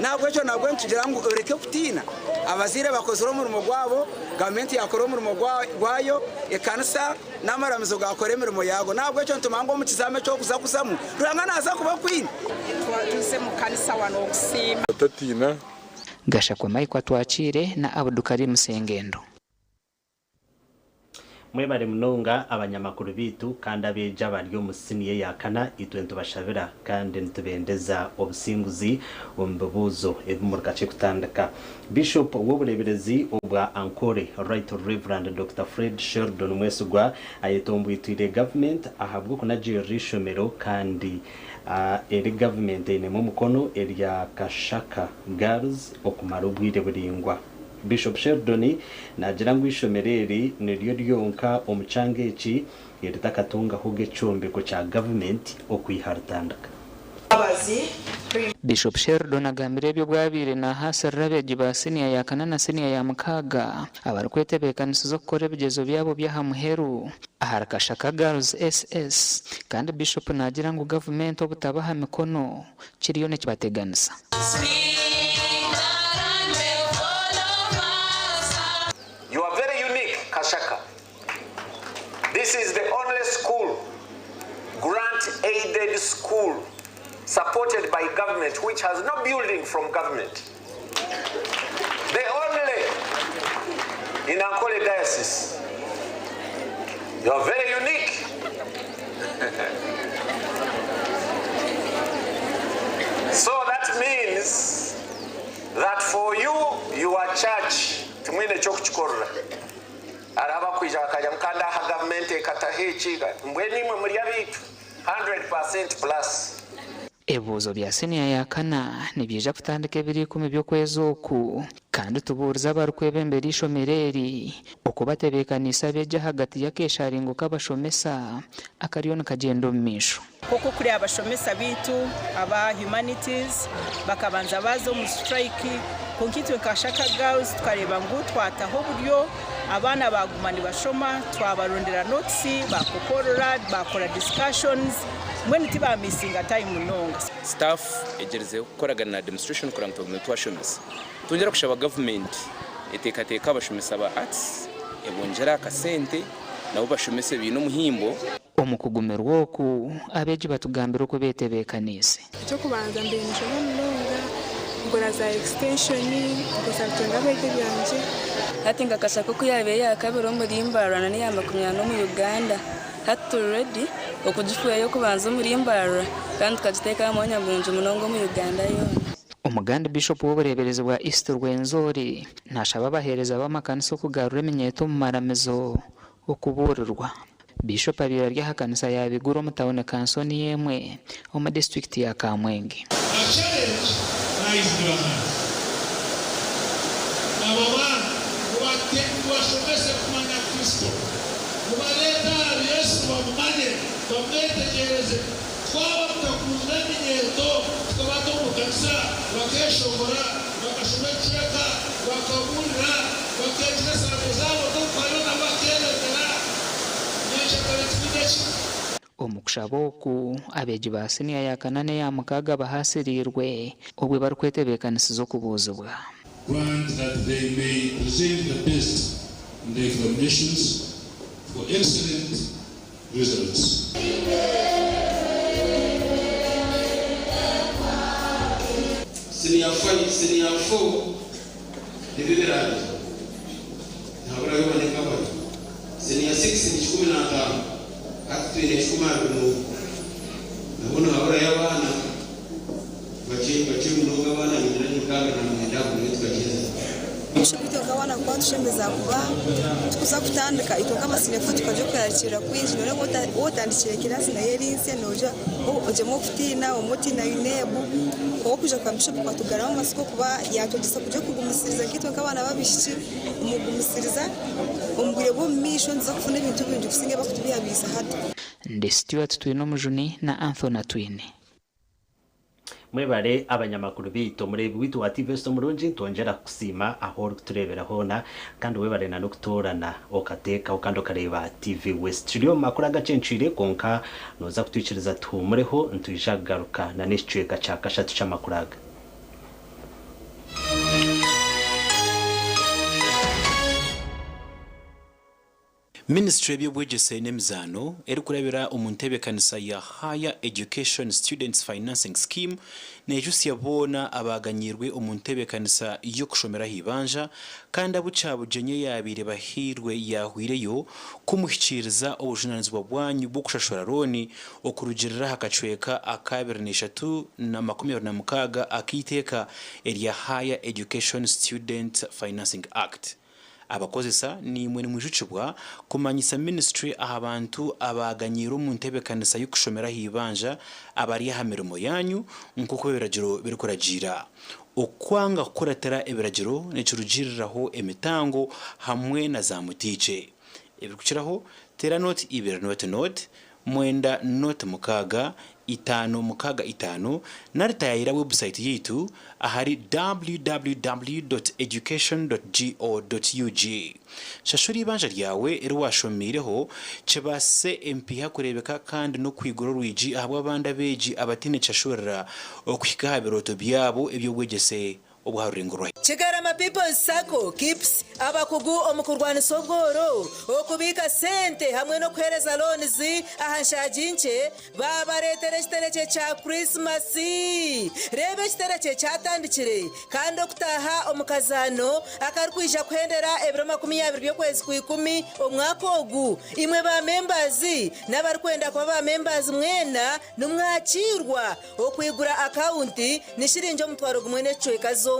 N'ahabw'ekyo nabwo nitugira ngu oreke kutiina. Abazaire bakozire omurimo gwabo, gavumenti yaakora omurimo gwayo, ekanisa n'amaramizo gaakora emirimo yaago. N'ahabw'ekyo nitumanya ngu omu kizaamo eki orikuza kuzamu, Ruhanga naaza kuba akwine. Tuze mu kanisa wano okusiima. Otatiina. Gashakwe Mike Atwakiire na Abdukarim Sengendo. Mwebare munonga abanyamakuru beitu kandi abeegi abari omu siniya eya kana itwe nitubashabira kandi nitubendeza obusinguzi omu bibuuzo ebi muri kakye kutandika. Bishop w'obureeberezi obwa Ankole Right Rev. Dokita Fred Sheldon Mwesigwa ayetombwitwire gavumenti ahabw'okunagirira eishomero kandi eri gavumenti einemu omukono erya Kashaka Girls okumara obwire buraingwa. Bishop Sheldon naagira ngu eishomero eri niryo ryonka omu kyanga eki eritakatungahoga ekyombeko kya gavumenti okwiha ritandika. Bishop Sheldon agambire ebi obu abaire nahaasirira abeegi ba siniya ya kana na siniya ya mukaaga abarikwetebeekanisiza okukora ebigyezo byabo by'aha muheru ahari Kashaka Girls SS kandi Bishop naagira ngu gavumenti obutabaha mikono kiriyo nikibateganisa. You are very unique, Kashaka. This is the only school, grant-aided school, supported by government, which has no building from government. The only in Ankole Diocese. You are very unique. So that means that for you, your church, timwine ekyokukikorera. Hariho abakwija bakagira ngu kandi aha gavumenti ekataho eki, mbwenu imwe muri abaitu 100% plus. Ebibuuzo bya siniya ya kana nibyija kutandika ebiro ikumi by'okwezi oku kandi tubuurize abarikwebembera eishomero eri oku batebeekaniise abeegi ahagati y'akeesharingo k'abashomesa akariyo nikagyenda omu maisho. Nk'oku kuri abashomesa baitu aba humanities bakabanza baaza omu strike kwonka itwe nka Shaka Girls tukareeba ngu twataho oburyo abaana baaguma nibashoma twabarondera notes baakoporora baakora discussions mbwenu tibaamisinga time munonga. Staff egyerizeho kukoragana na administration kureba ngu twagume twashomesa. Twongyera kushaba gavumenti eteekateeke abashomesa ba arts ebongyere akasente nabo bashomese baine omuhimbo. Omu kugumirwa oku, abeegi batugambira oku beetebeekaniise. Eky'okubanza mbaire ninshoma munonga, nkora za extension, nkonsultinga abeegi ebyangye. Hati nka Kashaka oku yaabaire eya kabiri omuri Mbarara na n'eya 40 omu Uganda, hati turi ready okugifuura ey'okubanza omuri Mbarara kandi tukagiteeka aha mwanya murungi munonga omu Uganda yoona. Omugandi Bishop w'obureeberezi bwa East Rwenzori nashaba abaheereza b'amakanisa okugarura eminyeeto omu maramizo okubuurirwa. Bishop abaire ari aha kanisa ya Biguru omu tauni kanso niyo emwe omu disiturikiti ya Kamwenge. A challenge lies in your hands. Abo baana mubashomese kumanya Kristo, mubareete ahari Yesu bamumanye, bamwetegyereze. Twaba tutakunzire eminyeeto, tukabata omu kanisa. kanisa, bakeeshongora, bakashoma ebicweka, bakabuurira, bakeegyesa esaano zaabo z'okuhayo nabo bakeereetera. Nyencakare twine ki? Omu kushaba oku, abeegi ba siniya ya kana n'eya mukaaga bahaasiriirwe obwe barikwetebeekanisiza okubuuzibwa. Grant that they may present the best in their examinations for excellent results. Siniya fayivu, siniya fo nibyo biraabire nihaburayo bane nk'abari. Siniya sikisi ni 15 hati twine 21 nabwo nihaburayo abaana bakye bakye munonga abaana ningira ni 69 abo nibo tukagyeza. Bishop itwe nk'abaana kwatushemeza kuba tukuza kutandika itwe nk'abasiniya four tukagira okwerarikirira kwingi noreeba waaba otandikire kirasi nayo eri nsya noija ogyemwa okutiina obumwe otiina UNEB kwonka okwija kwa Bishop kwatugaruramu amatsiko kuba yatwegyesa kugira okugumisiriza nkaitwe nk'abaana b'abaishiki omu kugumisiriza omu bwire bw'omu maisho nituza kufuna ebintu birungi kusinga ebi barikutubihabihiisa hati. Ndi Stuart Twinomujuni na Anthony Atwine. Mwebare abanyamakuru baitu. Omureebi waitu wa TV West omurungi, nitwongyera kukusiima ahu orikutureebera hoona kandi webare na n'okutoorana okateekaho kandi okareeba TV West. Turi omu makuru agacencwire kwonka nooza kutwikiriza tuhuumureho nitwija kugaruka na n'ekicweka kya kashatu ky'amakuru aga. Minisitule y'eby'obwegyese n'emizaano erikurabira omu nteebekanisa ya Higher Education Students Financing Scheme neejutsya boona abaaganyiirwe omu nteebekanisa y'okushomera aha ibanja kandi abu Kyabugyenyi eyaabaire bahairwe yaahweireyo kumuhikiiriza obujunaanizibwa bwanyu bw'okushashura looni okurugiirira aha kacweka aka 23 26 ak'eiteeka erya Higher Education Student Financing Act. Abakozesa naimwe nimwijukibwa kumanyisa minisitule aha bantu abaaganyiire omu ntebeekanisa y'okushomera aha ibanja abari aha mirimo yaanyu nk'oku ebiragiro birikuragiira. Okwanga kukuratira ebiragiro nikirugiiriraho emitango hamwe na zaamutiikye. Ebirikukiraho, teera nooti ibiri nooti nooti, mwenda nooti mukaaga, itaano mukaaga itaano nari taayaayira webusayiti yaitu ahari www dot education dot go dot ug. Shashura eibanja ryawe eri waashomiireho kibaasise empiiha kureebeka kandi n'okwigura orwigi ahabw'abandi abeegi abataine kishashurira okuhika aha birooto byabo eby'obwegyese obw'aha rurengo rwa. Kigarama People's Sacco, KIPS, abakugu omu kurwanisa obworo, okubiika sente hamwe n'okuheereza loans aha nshaagi nkye baabareetera ekiterekye kya Kurisimasi. Reeba ekiterekye kyatandikire kandi okutaaha omu kazaano akarikwija kuhendera ebiro 20 by'okwezi Kwikumi omwaka ogu. Imwe ba members n'abarikwenda kuba ba members mwena nimwakiirwa. Okwigura akawunti ni shiringi 1000 n'ekicweka zonka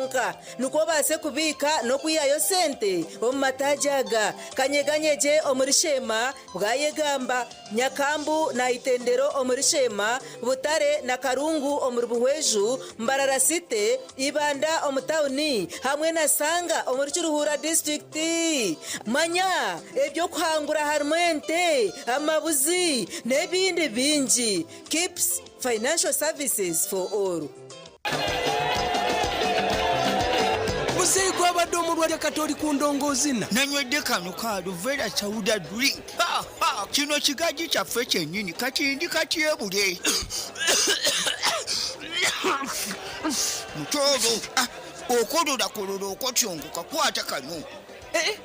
nikwo obaase kubiika n'okwihayo sente omu mataagi aga, Kanyeganyegye omuri Sheema, Bwayegamba, Nyakambu na Itendero omuri Sheema, Butare na Karungu omuri Buhweju, Mbarara City, Ibanda omu tawuni hamwe na Sanga omuri Kiruhura disiturikiti. Manya eby'okuhangura harimu ente, amabuzi n'ebindi bingi. Kips Financial Services for All. Muzeeyi gwabadde omulwadde kati oli ku ndongoozina. Nanywedde kano ka Aluvera Sauda Drink. Ha, ha, kino kigaji kyaffe kyennyini kati ndi katyebule. Mutooro, ah, okololakolola okotyongoka kwata kano. Eh,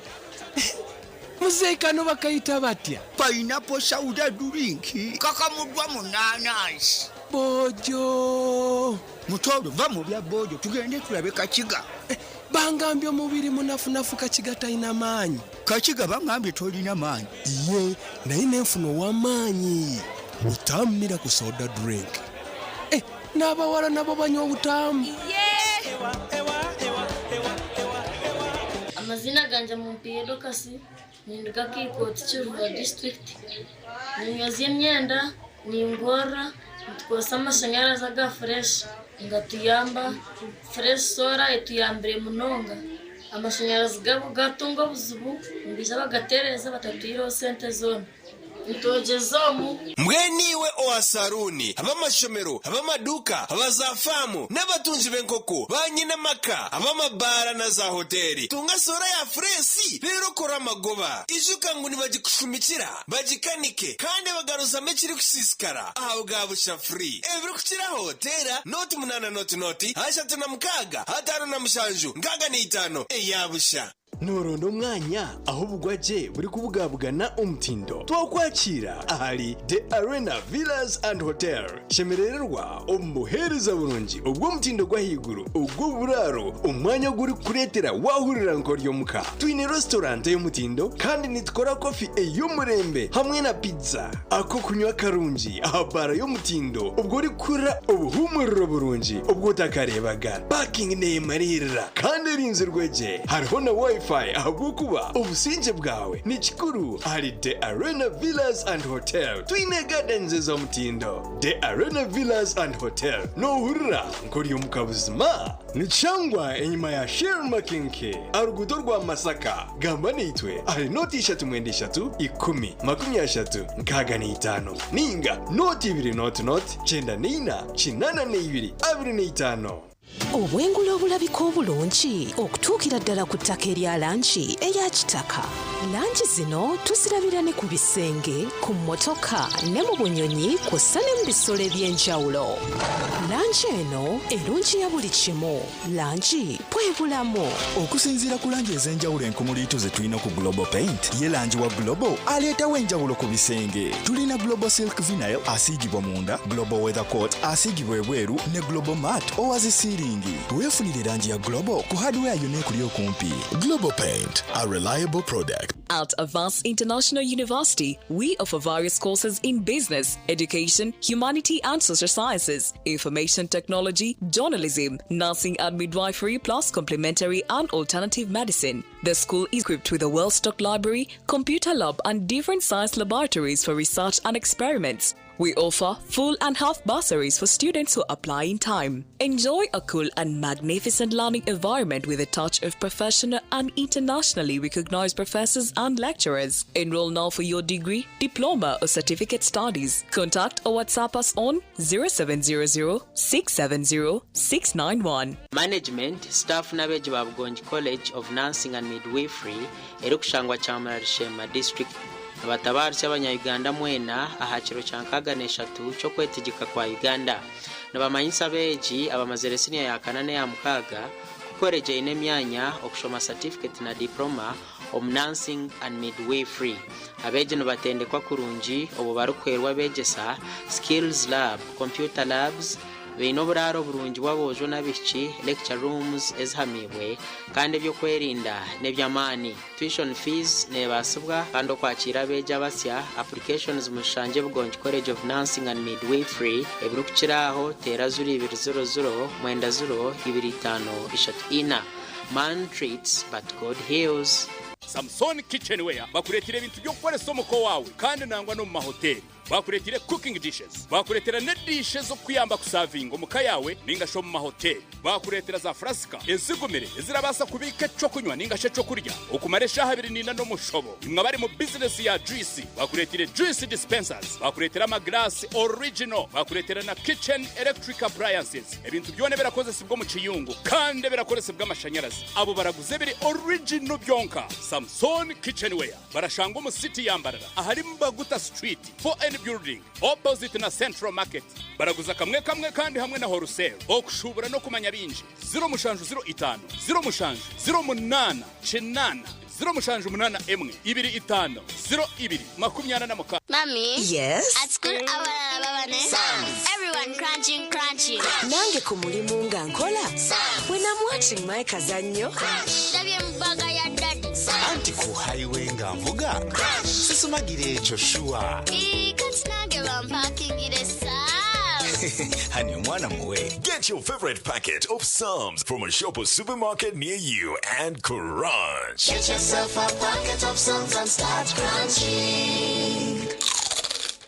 Muzeeyi kano bakayita batya? Pineapple soda drink kakamuddwa mu naanansi. Boojo. Mutooro va mu bya boojo tugende tulabe Kakiga. Eh, bangambye omubiri munafunafu Kakiga talina maanyi. Kakiga bangambye tolina maanyi. Ye naye nenfuna ow'amaanyi. Butamu miracle soda drink. Eh, n'abawala nabo banywa obutamu. Amaziina gangye Mumpiire Dorcas, ninduga Kiikooti Kiruhura disiturikiti. Ninyozya emyenda, ningorora, nitukozesa amashanyarazi aga fureshi nigatuyamba. Fureshi soora etuyambire munonga. Amashanyarazi gaabo gatunga obuzibu nibaija bagatereeza batatwihireho sente zoona. Nitwogyezamu. Mbwenu iwe owa saruuni, ab'amashomero, ab'amaduuka, aba zaafaamu, n'abatungi b'enkoko, baanyine amaka, ab'amabaara na zaahoteeri, tunga soora ya fureesi reero okore amagoba. Ijuka ngu nibagikushumikira, bagikanike, kandi bagaruzamu ekirikusiisikara aha bwa busha free. Ebirikukiraho, teera nooti munaana nooti nooti, 36, 57, 65 eya busha. Nooronda omwanya ahu obugwagye burikubugabugana omutindo? Twakwakiira ahari The Arena Villas and Hotel. Shemerererwa omu buheereza burungi obw'omutindo gw'ahaiguru ogw'oburaaro, omwanya ogurikukureetera waahurira nk'ori omuka. Twine restaurant ey'omutindo kandi nitukora kofi ey'omurembe hamwe na pizza. Ak'okunywa karungi aha baara y'omutindo obwo orikuhurira obuhuumuriro burungi obu otakareebaga. Parking neemariirira kandi erinzirwe gye. Hariho na Wi-Fi ahabw'okuba obusingye bwawe ni kikuru ahari The Arena Villas and Hotel. Twine gardens ez'omutindo. The Arena Villas and Hotel, noohurira nk'ori omuka buzima? Nikishangwa enyima ya Shell Makinke aha ruguuto rwa Masaka. Gamba naitwe ahari nooti ishatu mwenda ishatu ikumi makumi ashatu nkaaga na itaano nainga nooti ibiri nooti nooti kyenda naina 82 25. Obwengula obulabika obulungi okutuukira ddala ku ttaka erya langi eya kitaka. Langi zino tuzirabira ne ku bisenge, ku mmotoka ne mu bunyonyi kw'ossa ne mu bisolo eby'enjawulo. Langi eno erungiya buli kimu. Langi bwe bulamu. Okusinziira ku langi ez'enjawulo enkumuliitu ze tulina ku Global Paint, ye langi wa Global aleetawo enjawulo ku bisenge. Tulina Global Silk Vinyl asiigibwa munda, Global Weather Coat asiigibwa ebweru ne Global Matte owa zi siiringi. Weefunire langi ya Global ku hardware yonna ekuli okumpi. Global Paint, a reliable product. At Avance International University, we offer various courses in business, education, humanity and social sciences, information technology, journalism, nursing and midwifery, plus complementary and alternative medicine. The school is equipped with a well-stocked library, computer lab and different science laboratories for research and experiments. We offer full and half bursaries for students who apply in time. Enjoy a cool and magnificent learning environment with a touch of professional and internationally recognized professors and lecturers. Enroll now for your degree, diploma, or certificate studies. Contact or WhatsApp us on 0700 670 691. Management, staff n'abeegi ba Bugongi College of Nursing and Midwifery erikushangwa Kyamurari Sheema District nibatabaaritsya abanya-Uganda mwena aha kiro kya 63 ky'okwetegyeka kwa Uganda. Nibamanyisa abeegi abamazire siniya ya kana n'eya mukaaga ku koregi eine emyanya okushoma satifiketi na diploma omu Nursing and Midwifery. Abeegi nibatendekwa kurungi obwo barikuhwerwa abeegyesa, skills lab, computer labs, Baine oburaaro burungi bw'aboojo n'abaishiki, lecture rooms ezihamiibwe, kandi eby'okwerinda n'eby'amaani. Tuition fees neebaasibwa kandi okwakiira abeegi abasya, applications muzishangye Bugongi College of Nursing and Midwifery. Ebirikukira aho teera zuro ibiri ziro ziro mwenda ziro ibiri itaano ishatu ina. Man treats but God heals. Samson Kitchenware bakureetire ebintu by'okukoresa omuka owaawe kandi nangwa n'omu mahoteri. Bakureteire cooking dishes, bakureetera n'ediisha ez'okukuyamba kusavinga omu ka yaawe nainga shi omu mahoteri. Bakureetera za furasika ezigumire ezirabaasa kubiika eky'okunywa nainga shi eky'okurya okumara eshaaha abiri n'ina n'omushobo. Imwe abari mu bizinesi ya juyisi, bakureeteire juice dispensers, bakureetera amagiraasi original, bakureetera na kitchen electric appliances, ebintu byona ebirakozesibwa omu kiyungu kandi ebirakoresibwa amashanyarazi. Abo baraguza ebiri original byonka. Samson Kitchenware. Barashangwa omu city ya Mbarara ahari Mbaguta Street, 4N Building, opposite na Central Market. Baraguza kamwe kamwe kandi hamwe na wholesale. Okushuubura n'okumanya bingi, 0705 07 08 8 0781 25 02 46. Mummy? Yes? At school, abalala baba ne Everyone crunching, crunching. Nange ku mulimu nga nkola. When I'm watching my kazannyo. Ndabye mu bbaga ya daddy. Anti ku highway nga nvuga sisumagira ekyo shuwa. Ii, kati nange bampakingire Psalms. Hani omwana muwe. Get your favorite packet of Psalms from a shop or supermarket near you and crunch. Get yourself a packet of Psalms and start crunching.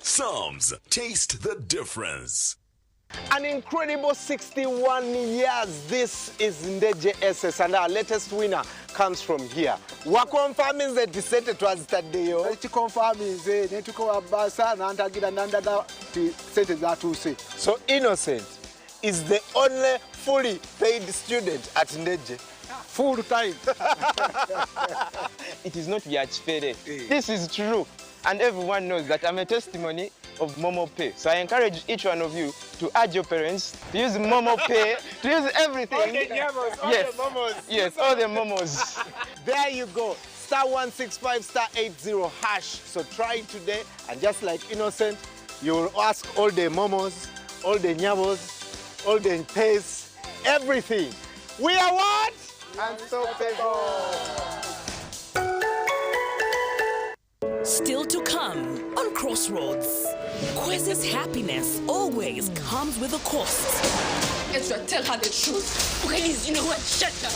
Psalms, taste the difference. An incredible 61 years. This is Ndeje SS and our latest winner comes from here. Wakonfaminze nti sente twazitaddeyo. Kikonfaminze ne tukowa basa nantagira nandaga nti sente zatuuse. So Innocent is the only fully paid student at Ndeje. Full time. It is not Yachfere. This is true. And everyone knows that I'm a testimony of Momo Pay. So I encourage each one of you to add your parents, to use Momo Pay, to use everything. All the nyamos, all yes. the momos. Yes, all the momos. There you go. Star 165 star 80 hash. So try it today and just like Innocent, you will ask all the momos, all the nyabos, all the pays, everything. We are what? Unstoppable. Still to come on Crossroads. Quiz's happiness always comes with a cost. Ezra, tell her the truth. Please, you know what? Shut up.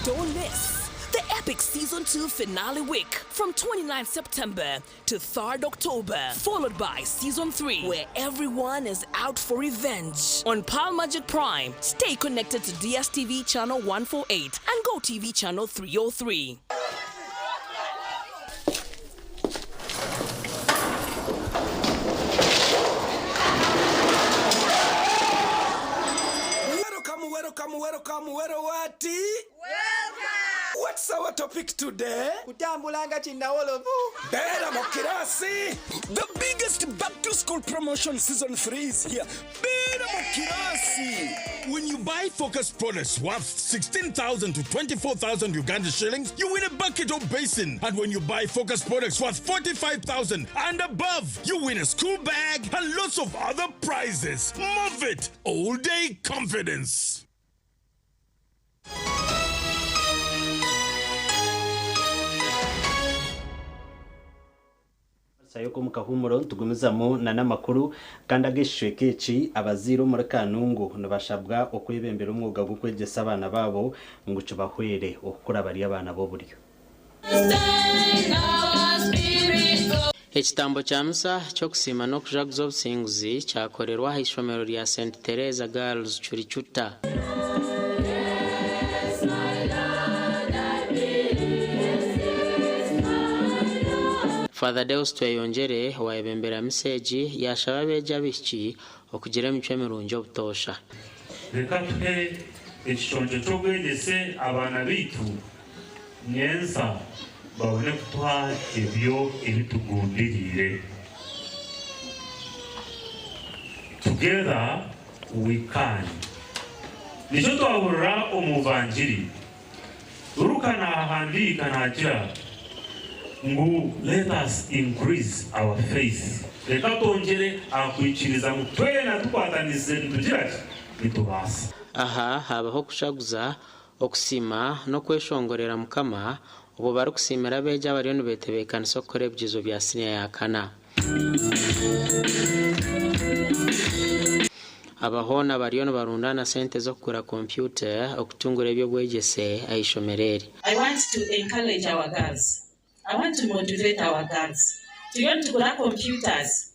Don't miss the epic season 2 finale week from 29 September to 3rd October, followed by season 3, where everyone is out for revenge. On Pal Magic Prime, stay connected to DSTV channel 148 and GoTV channel 303. Welcome, welcome, welcome, welcome, what? Welcome! What's our topic today? Kutambula nga kinnawolovu. Beera mu kirasi. The biggest back to school promotion season 3 is here. Beera mu kirasi. When you buy Focus products worth 16,000 to 24,000 Uganda shillings, you win a bucket or basin. And when you buy Focus products worth 45,000 and above, you win a school bag and lots of other prizes. Move it! All day confidence. Sayoko mukahumuro tugumizamu na n'amakuru kandi ag'ekicweka eki abazaire omuri Kanungu nibashabwa okwebembera omwuga gw'okwegyesa abaana baabo ngu kibahwere okukura bari abaana b'oburyo. Ekitambo kya misa ky'okusiima n'okujaguza obusinguzi kyakorerwa aha ishomero rya St Teresa Girls Churichuta. Father Deus Tweyongyere owayebembera misa egi yashaba abeegi abaishiki okugira emicwe mirungi obutoosha. Reka tuhe ekiconco ky'obwegyese abaana baitu nyensa babone kutuha ebyo ebitugundiriire. Together we can. Nikyo twahurira omu vangiri. Luka naahandiika naagira ngu let us increase our faith. Reka twongyere ahakwikiriza ngu twena tukwatanise nitugira ki nitubaasa. Aha habaho okushaguza, okusiima n'okweshongorera Mukama obwo barikusiimira abeegi abariyo nibetebeekanisa okukora ebigezo bya siniya ya kana. Abahoona bariyo nibarundaana sente z'okugura kompyuta okutungura eby'obwegyese aha ishomero eri. I want to encourage our girls. I want to motivate our girls. Turiyo nitugura computers.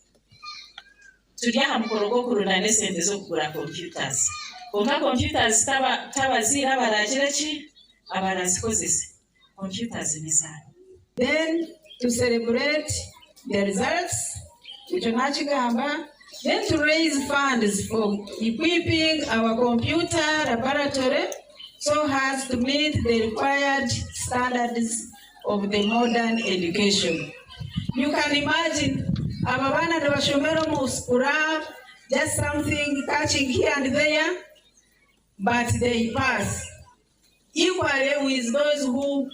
Turi aha mukoro gw'okurundaana esente z'okugura computers. Kwonka computers tabaziire abaragira ki? Abarazikozesa. Computers ni zaabo. Then to celebrate the results, ekyo nakigamba, then to raise funds for equipping our computer laboratory so as to meet the required standards of the modern education. You can imagine aba baana nibashomera omu scrap, just something catching here and there, but they pass. Equally with those who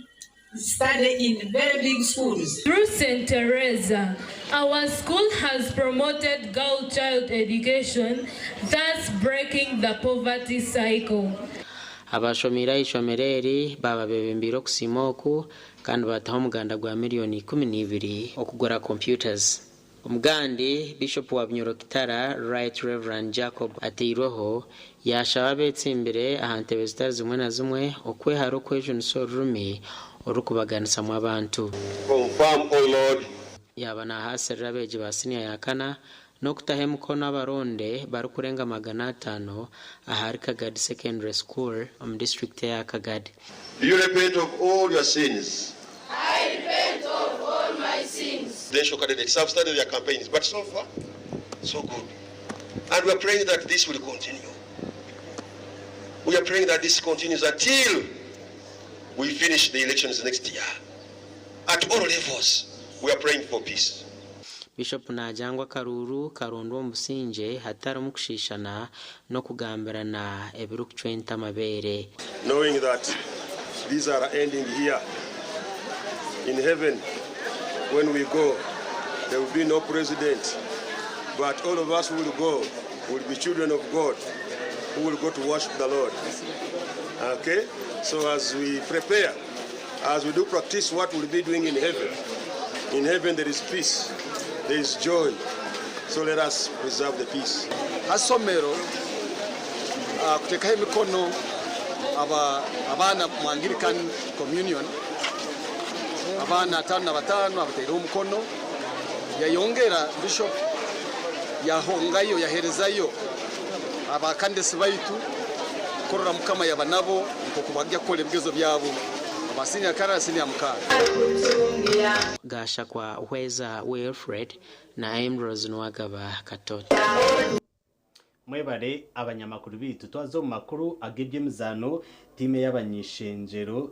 study in very big schools. Through St. Teresa, our school has promoted girl child education, thus breaking the poverty cycle. Abashomiire aha ishomero eri baaba bebembeire okusiima oku kandi bataho omuganda gwa miliyoni 12 okugura computers. Omugandi Bishop wa Bunyoro Kitara Right Reverend Jacob ateirweho yashaba abetsimbire aha ntebe zitari zimwe na zimwe okwehara okwejunisa orurimi orukubaganisamu abantu. Confirm, O Lord. Yaaba nahaasirira abeegi ba siniya ya kana n'okutaho emikono abaronde barikurenga 500 ahari Kagadi Secondary School omu disiturikiti eya Kagadi. Do you repent of all your sins? I repent of all my sins. Presidential candidates have started their campaigns, but so far, so good. And we are praying that this will continue. We are praying that this continues until we finish the elections next year. At all levels, we are praying for peace. Bishop naagira ngu akaruuru karondwa omu busingye hatarimu kushiishana n'okugambirana ebirikucwa ente amabeere. Knowing that these are ending here in heaven, when we go, there will be no president, but all of us who will go will be children of God who will go to worship the Lord. Okay? So as we prepare, as we do practice what we'll be doing in heaven, in heaven there is peace, there is joy. So let us preserve the peace. Hasomero kutekaho emikono abaana mu Anglican Communion, abaana 55 abataireho omukono, yayongera Bishop yahongayo yaherezayo abakandesi baitu kurora Mukama yaba nabo nkoku bajya kukora ebigezo byabo abasinya kara sinya mukaaga. Gashakwa Hweza Wilfred na Ambrose Nwagaba Katoto. Mwebare abanyamakuru bitu twazo mu makuru ag'eby'emizaano tiime y'abanyishengyero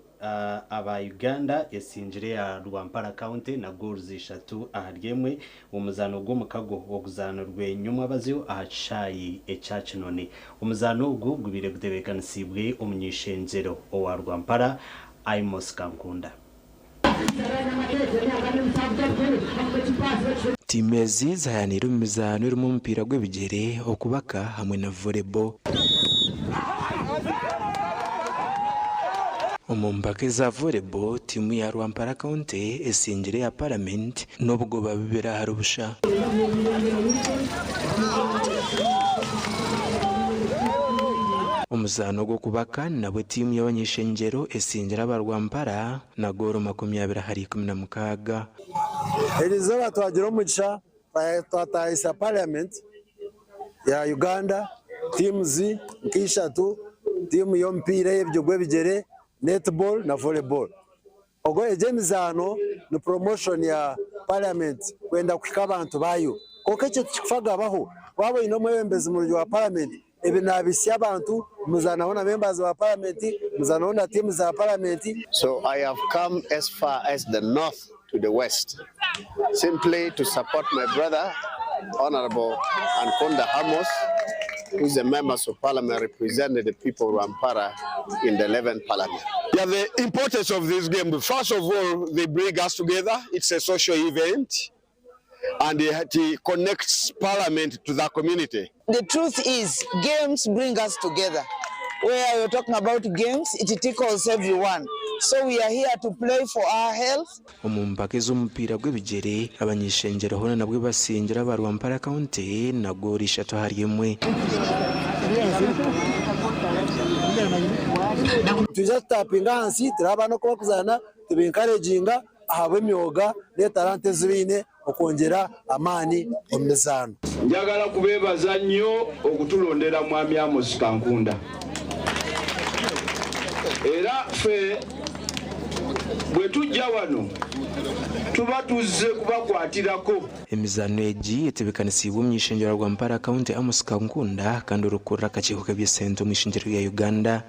aba Uganda esingire ya Rwampara County na goals 3 ahari emwe omuzaano gw'omukago oguzaano rw'enyuma bazyo aha kishayi ekya Kinoni. Omuzaano ogu gubire gutebeekanisibwe omunyishengyero owa Rwampara Amos Kankunda. Tiimu ezi zihayaniire omu mizaano erimu omupiira gw'ebigyere, okubaka hamwe na volleyball. Omu mpaka eza volleyball, tiimu ya Rwampara County esingire eya Parliament n'obugoba bubiri ahari busha. Omuzaano gw'okubaka nabwo tiimu y'abanyishengyero esingire aba Rwampara na goolo 20-16. Erizooba twagira omugisha twatahisa Parliament ya Uganda teams nk'ishatu, tiimu y'omupiira y'ebyo gw'ebigyere, netball na volleyball. Ogwo egyo emizaano ni promotion ya Parliament kwenda kuhika abantu bayo. Konka ekyo tikikufagabaho, waba oine omwebembezi murungi wa Parliament, ebi nabisya abantu, muzaanaho na members ba Parliament, muzaanaho na teams za Parliament. So I have come as far as the north to the west, simply to support my brother, Honorable Ankunda Amos, who is a member of Parliament representing the people of Rwampara in the 11th Parliament. Yeah, the importance of this game, first of all, they bring us together. It's a social event and it connects Parliament to the community. The truth is, games bring us together. Where you're talking about games, it tickles everyone. So we are here to play for our health. Omu mpaka ez'omupiira gw'ebigyere, abanyishengyero hoona nabwo basingira aba Rwampara County na goolo 3-1. Twija tutapinga ahansi, turaba n'okuba kuzaana, tubenkareginga ahabw'emyoga n'etalanta ezi baine okwongyera amaani omu mizaano. Njagala kubeebaza nnyo okutulondera Mwami Amos Kankunda. Era ffe bwe tujja wano tuba tuzze kubakwatirako. Emizaano egi etebeekanisiibwe omu ishengyero rwa Rwampara County Amos Kankunda kandi orukurira akakiiko k'eby'esente omu ishengyero rya Uganda.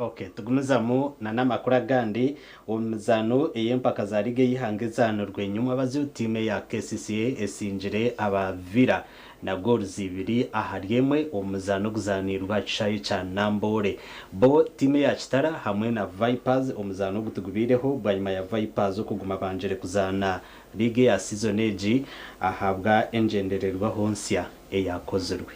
Okay, tugumizamu na n'amakuru agandi omu mizaano ey'empaka za liga ey'ihanga ezaano rw'enyuma baziyo tiimu ya KCCA esingire aba Villa na goals 2-1 omu muzaano oguzanirwa aha kishaayi kya Namboole. Bo tiimu ya Kitara hamwe na Vipers omuzaano ogutugubiireho bwanyima ya Vipers okuguma bangire kuzaana liga ya season egi ahabwa engyendererwaho nsya eyakozirwe.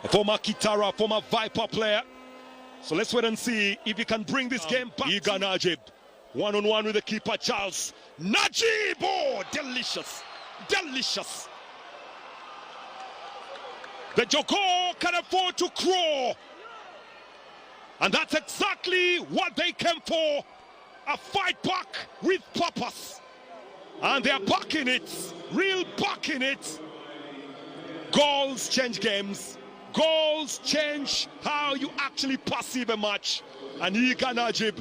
A former Kitara, former Viper player. So let's wait and see if he can bring this game back. Iga Najib, one on one with the keeper, Charles. Najib! Oh, delicious. Delicious. The Joko can afford to crawl. And that's exactly what they came for. A fight back with purpose. And they are back in it. Real back in it. Goals change games. Goals change how you actually perceive a match. And Iga Najib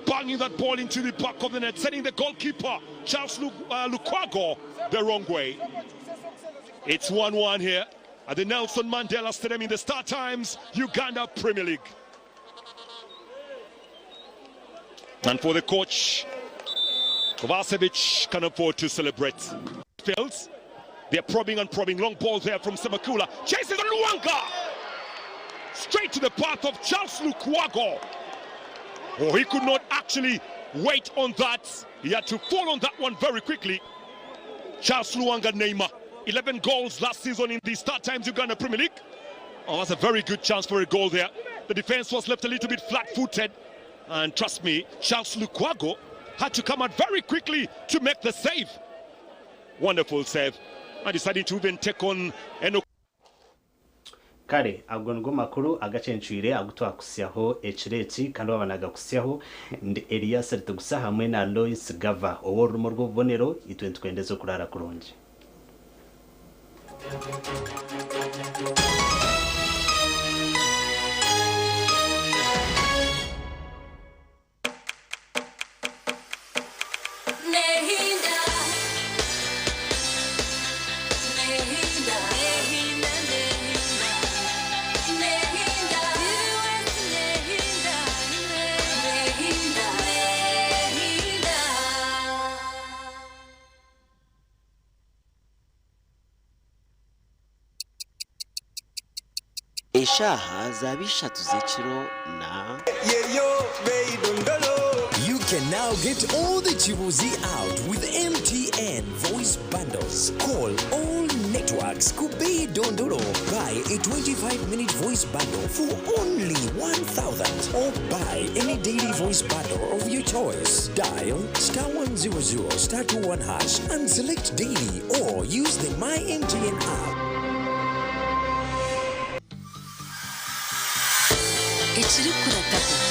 banging that ball into the back of the net, sending the goalkeeper, Charles Lukwago, the wrong way. It's 1 1 here at the Nelson Mandela Stadium in the Star Times Uganda Premier League. And for the coach, Kovacevic can afford to celebrate. Fields, they're probing and probing. Long ball there from Semakula. Chases on Luanga. Straight to the path of Charles Lukwago. Oh, he could not actually wait on that. He had to fall on that one very quickly. Charles Luanga Neymar, 11 goals last season in the Star Times Uganda Premier League. Oh, that's a very good chance for a goal there. The defense was left a little bit flat-footed. And trust me, Charles Lukwago had to come out very quickly to make the save. Wonderful save. And deciding to even take on Eno. Kare ago nigo makuru agacencwire agu twakusyaho ekiro eki kandi waaba nagakusyaho ndi Elias Ritugusa hamwe na Lois Gava ow'orurumo rw'obubonero itwe nitukwendeza okuraara kurungi. Nehinda, nehinda, nehinda, nehinda, nehinda, nehinda, nehinda. Eshaaha zaaba ishatu z'ekiro na. You can now get all the Chibuzi out with MTN voice bundles. Call all networks. Kubei Dondolo. Buy a 25-minute voice bundle for only 1,000 or buy any daily voice bundle of your choice. Dial star 100 star 21 hash and select daily or use the My MTN app. Ekirikurataho.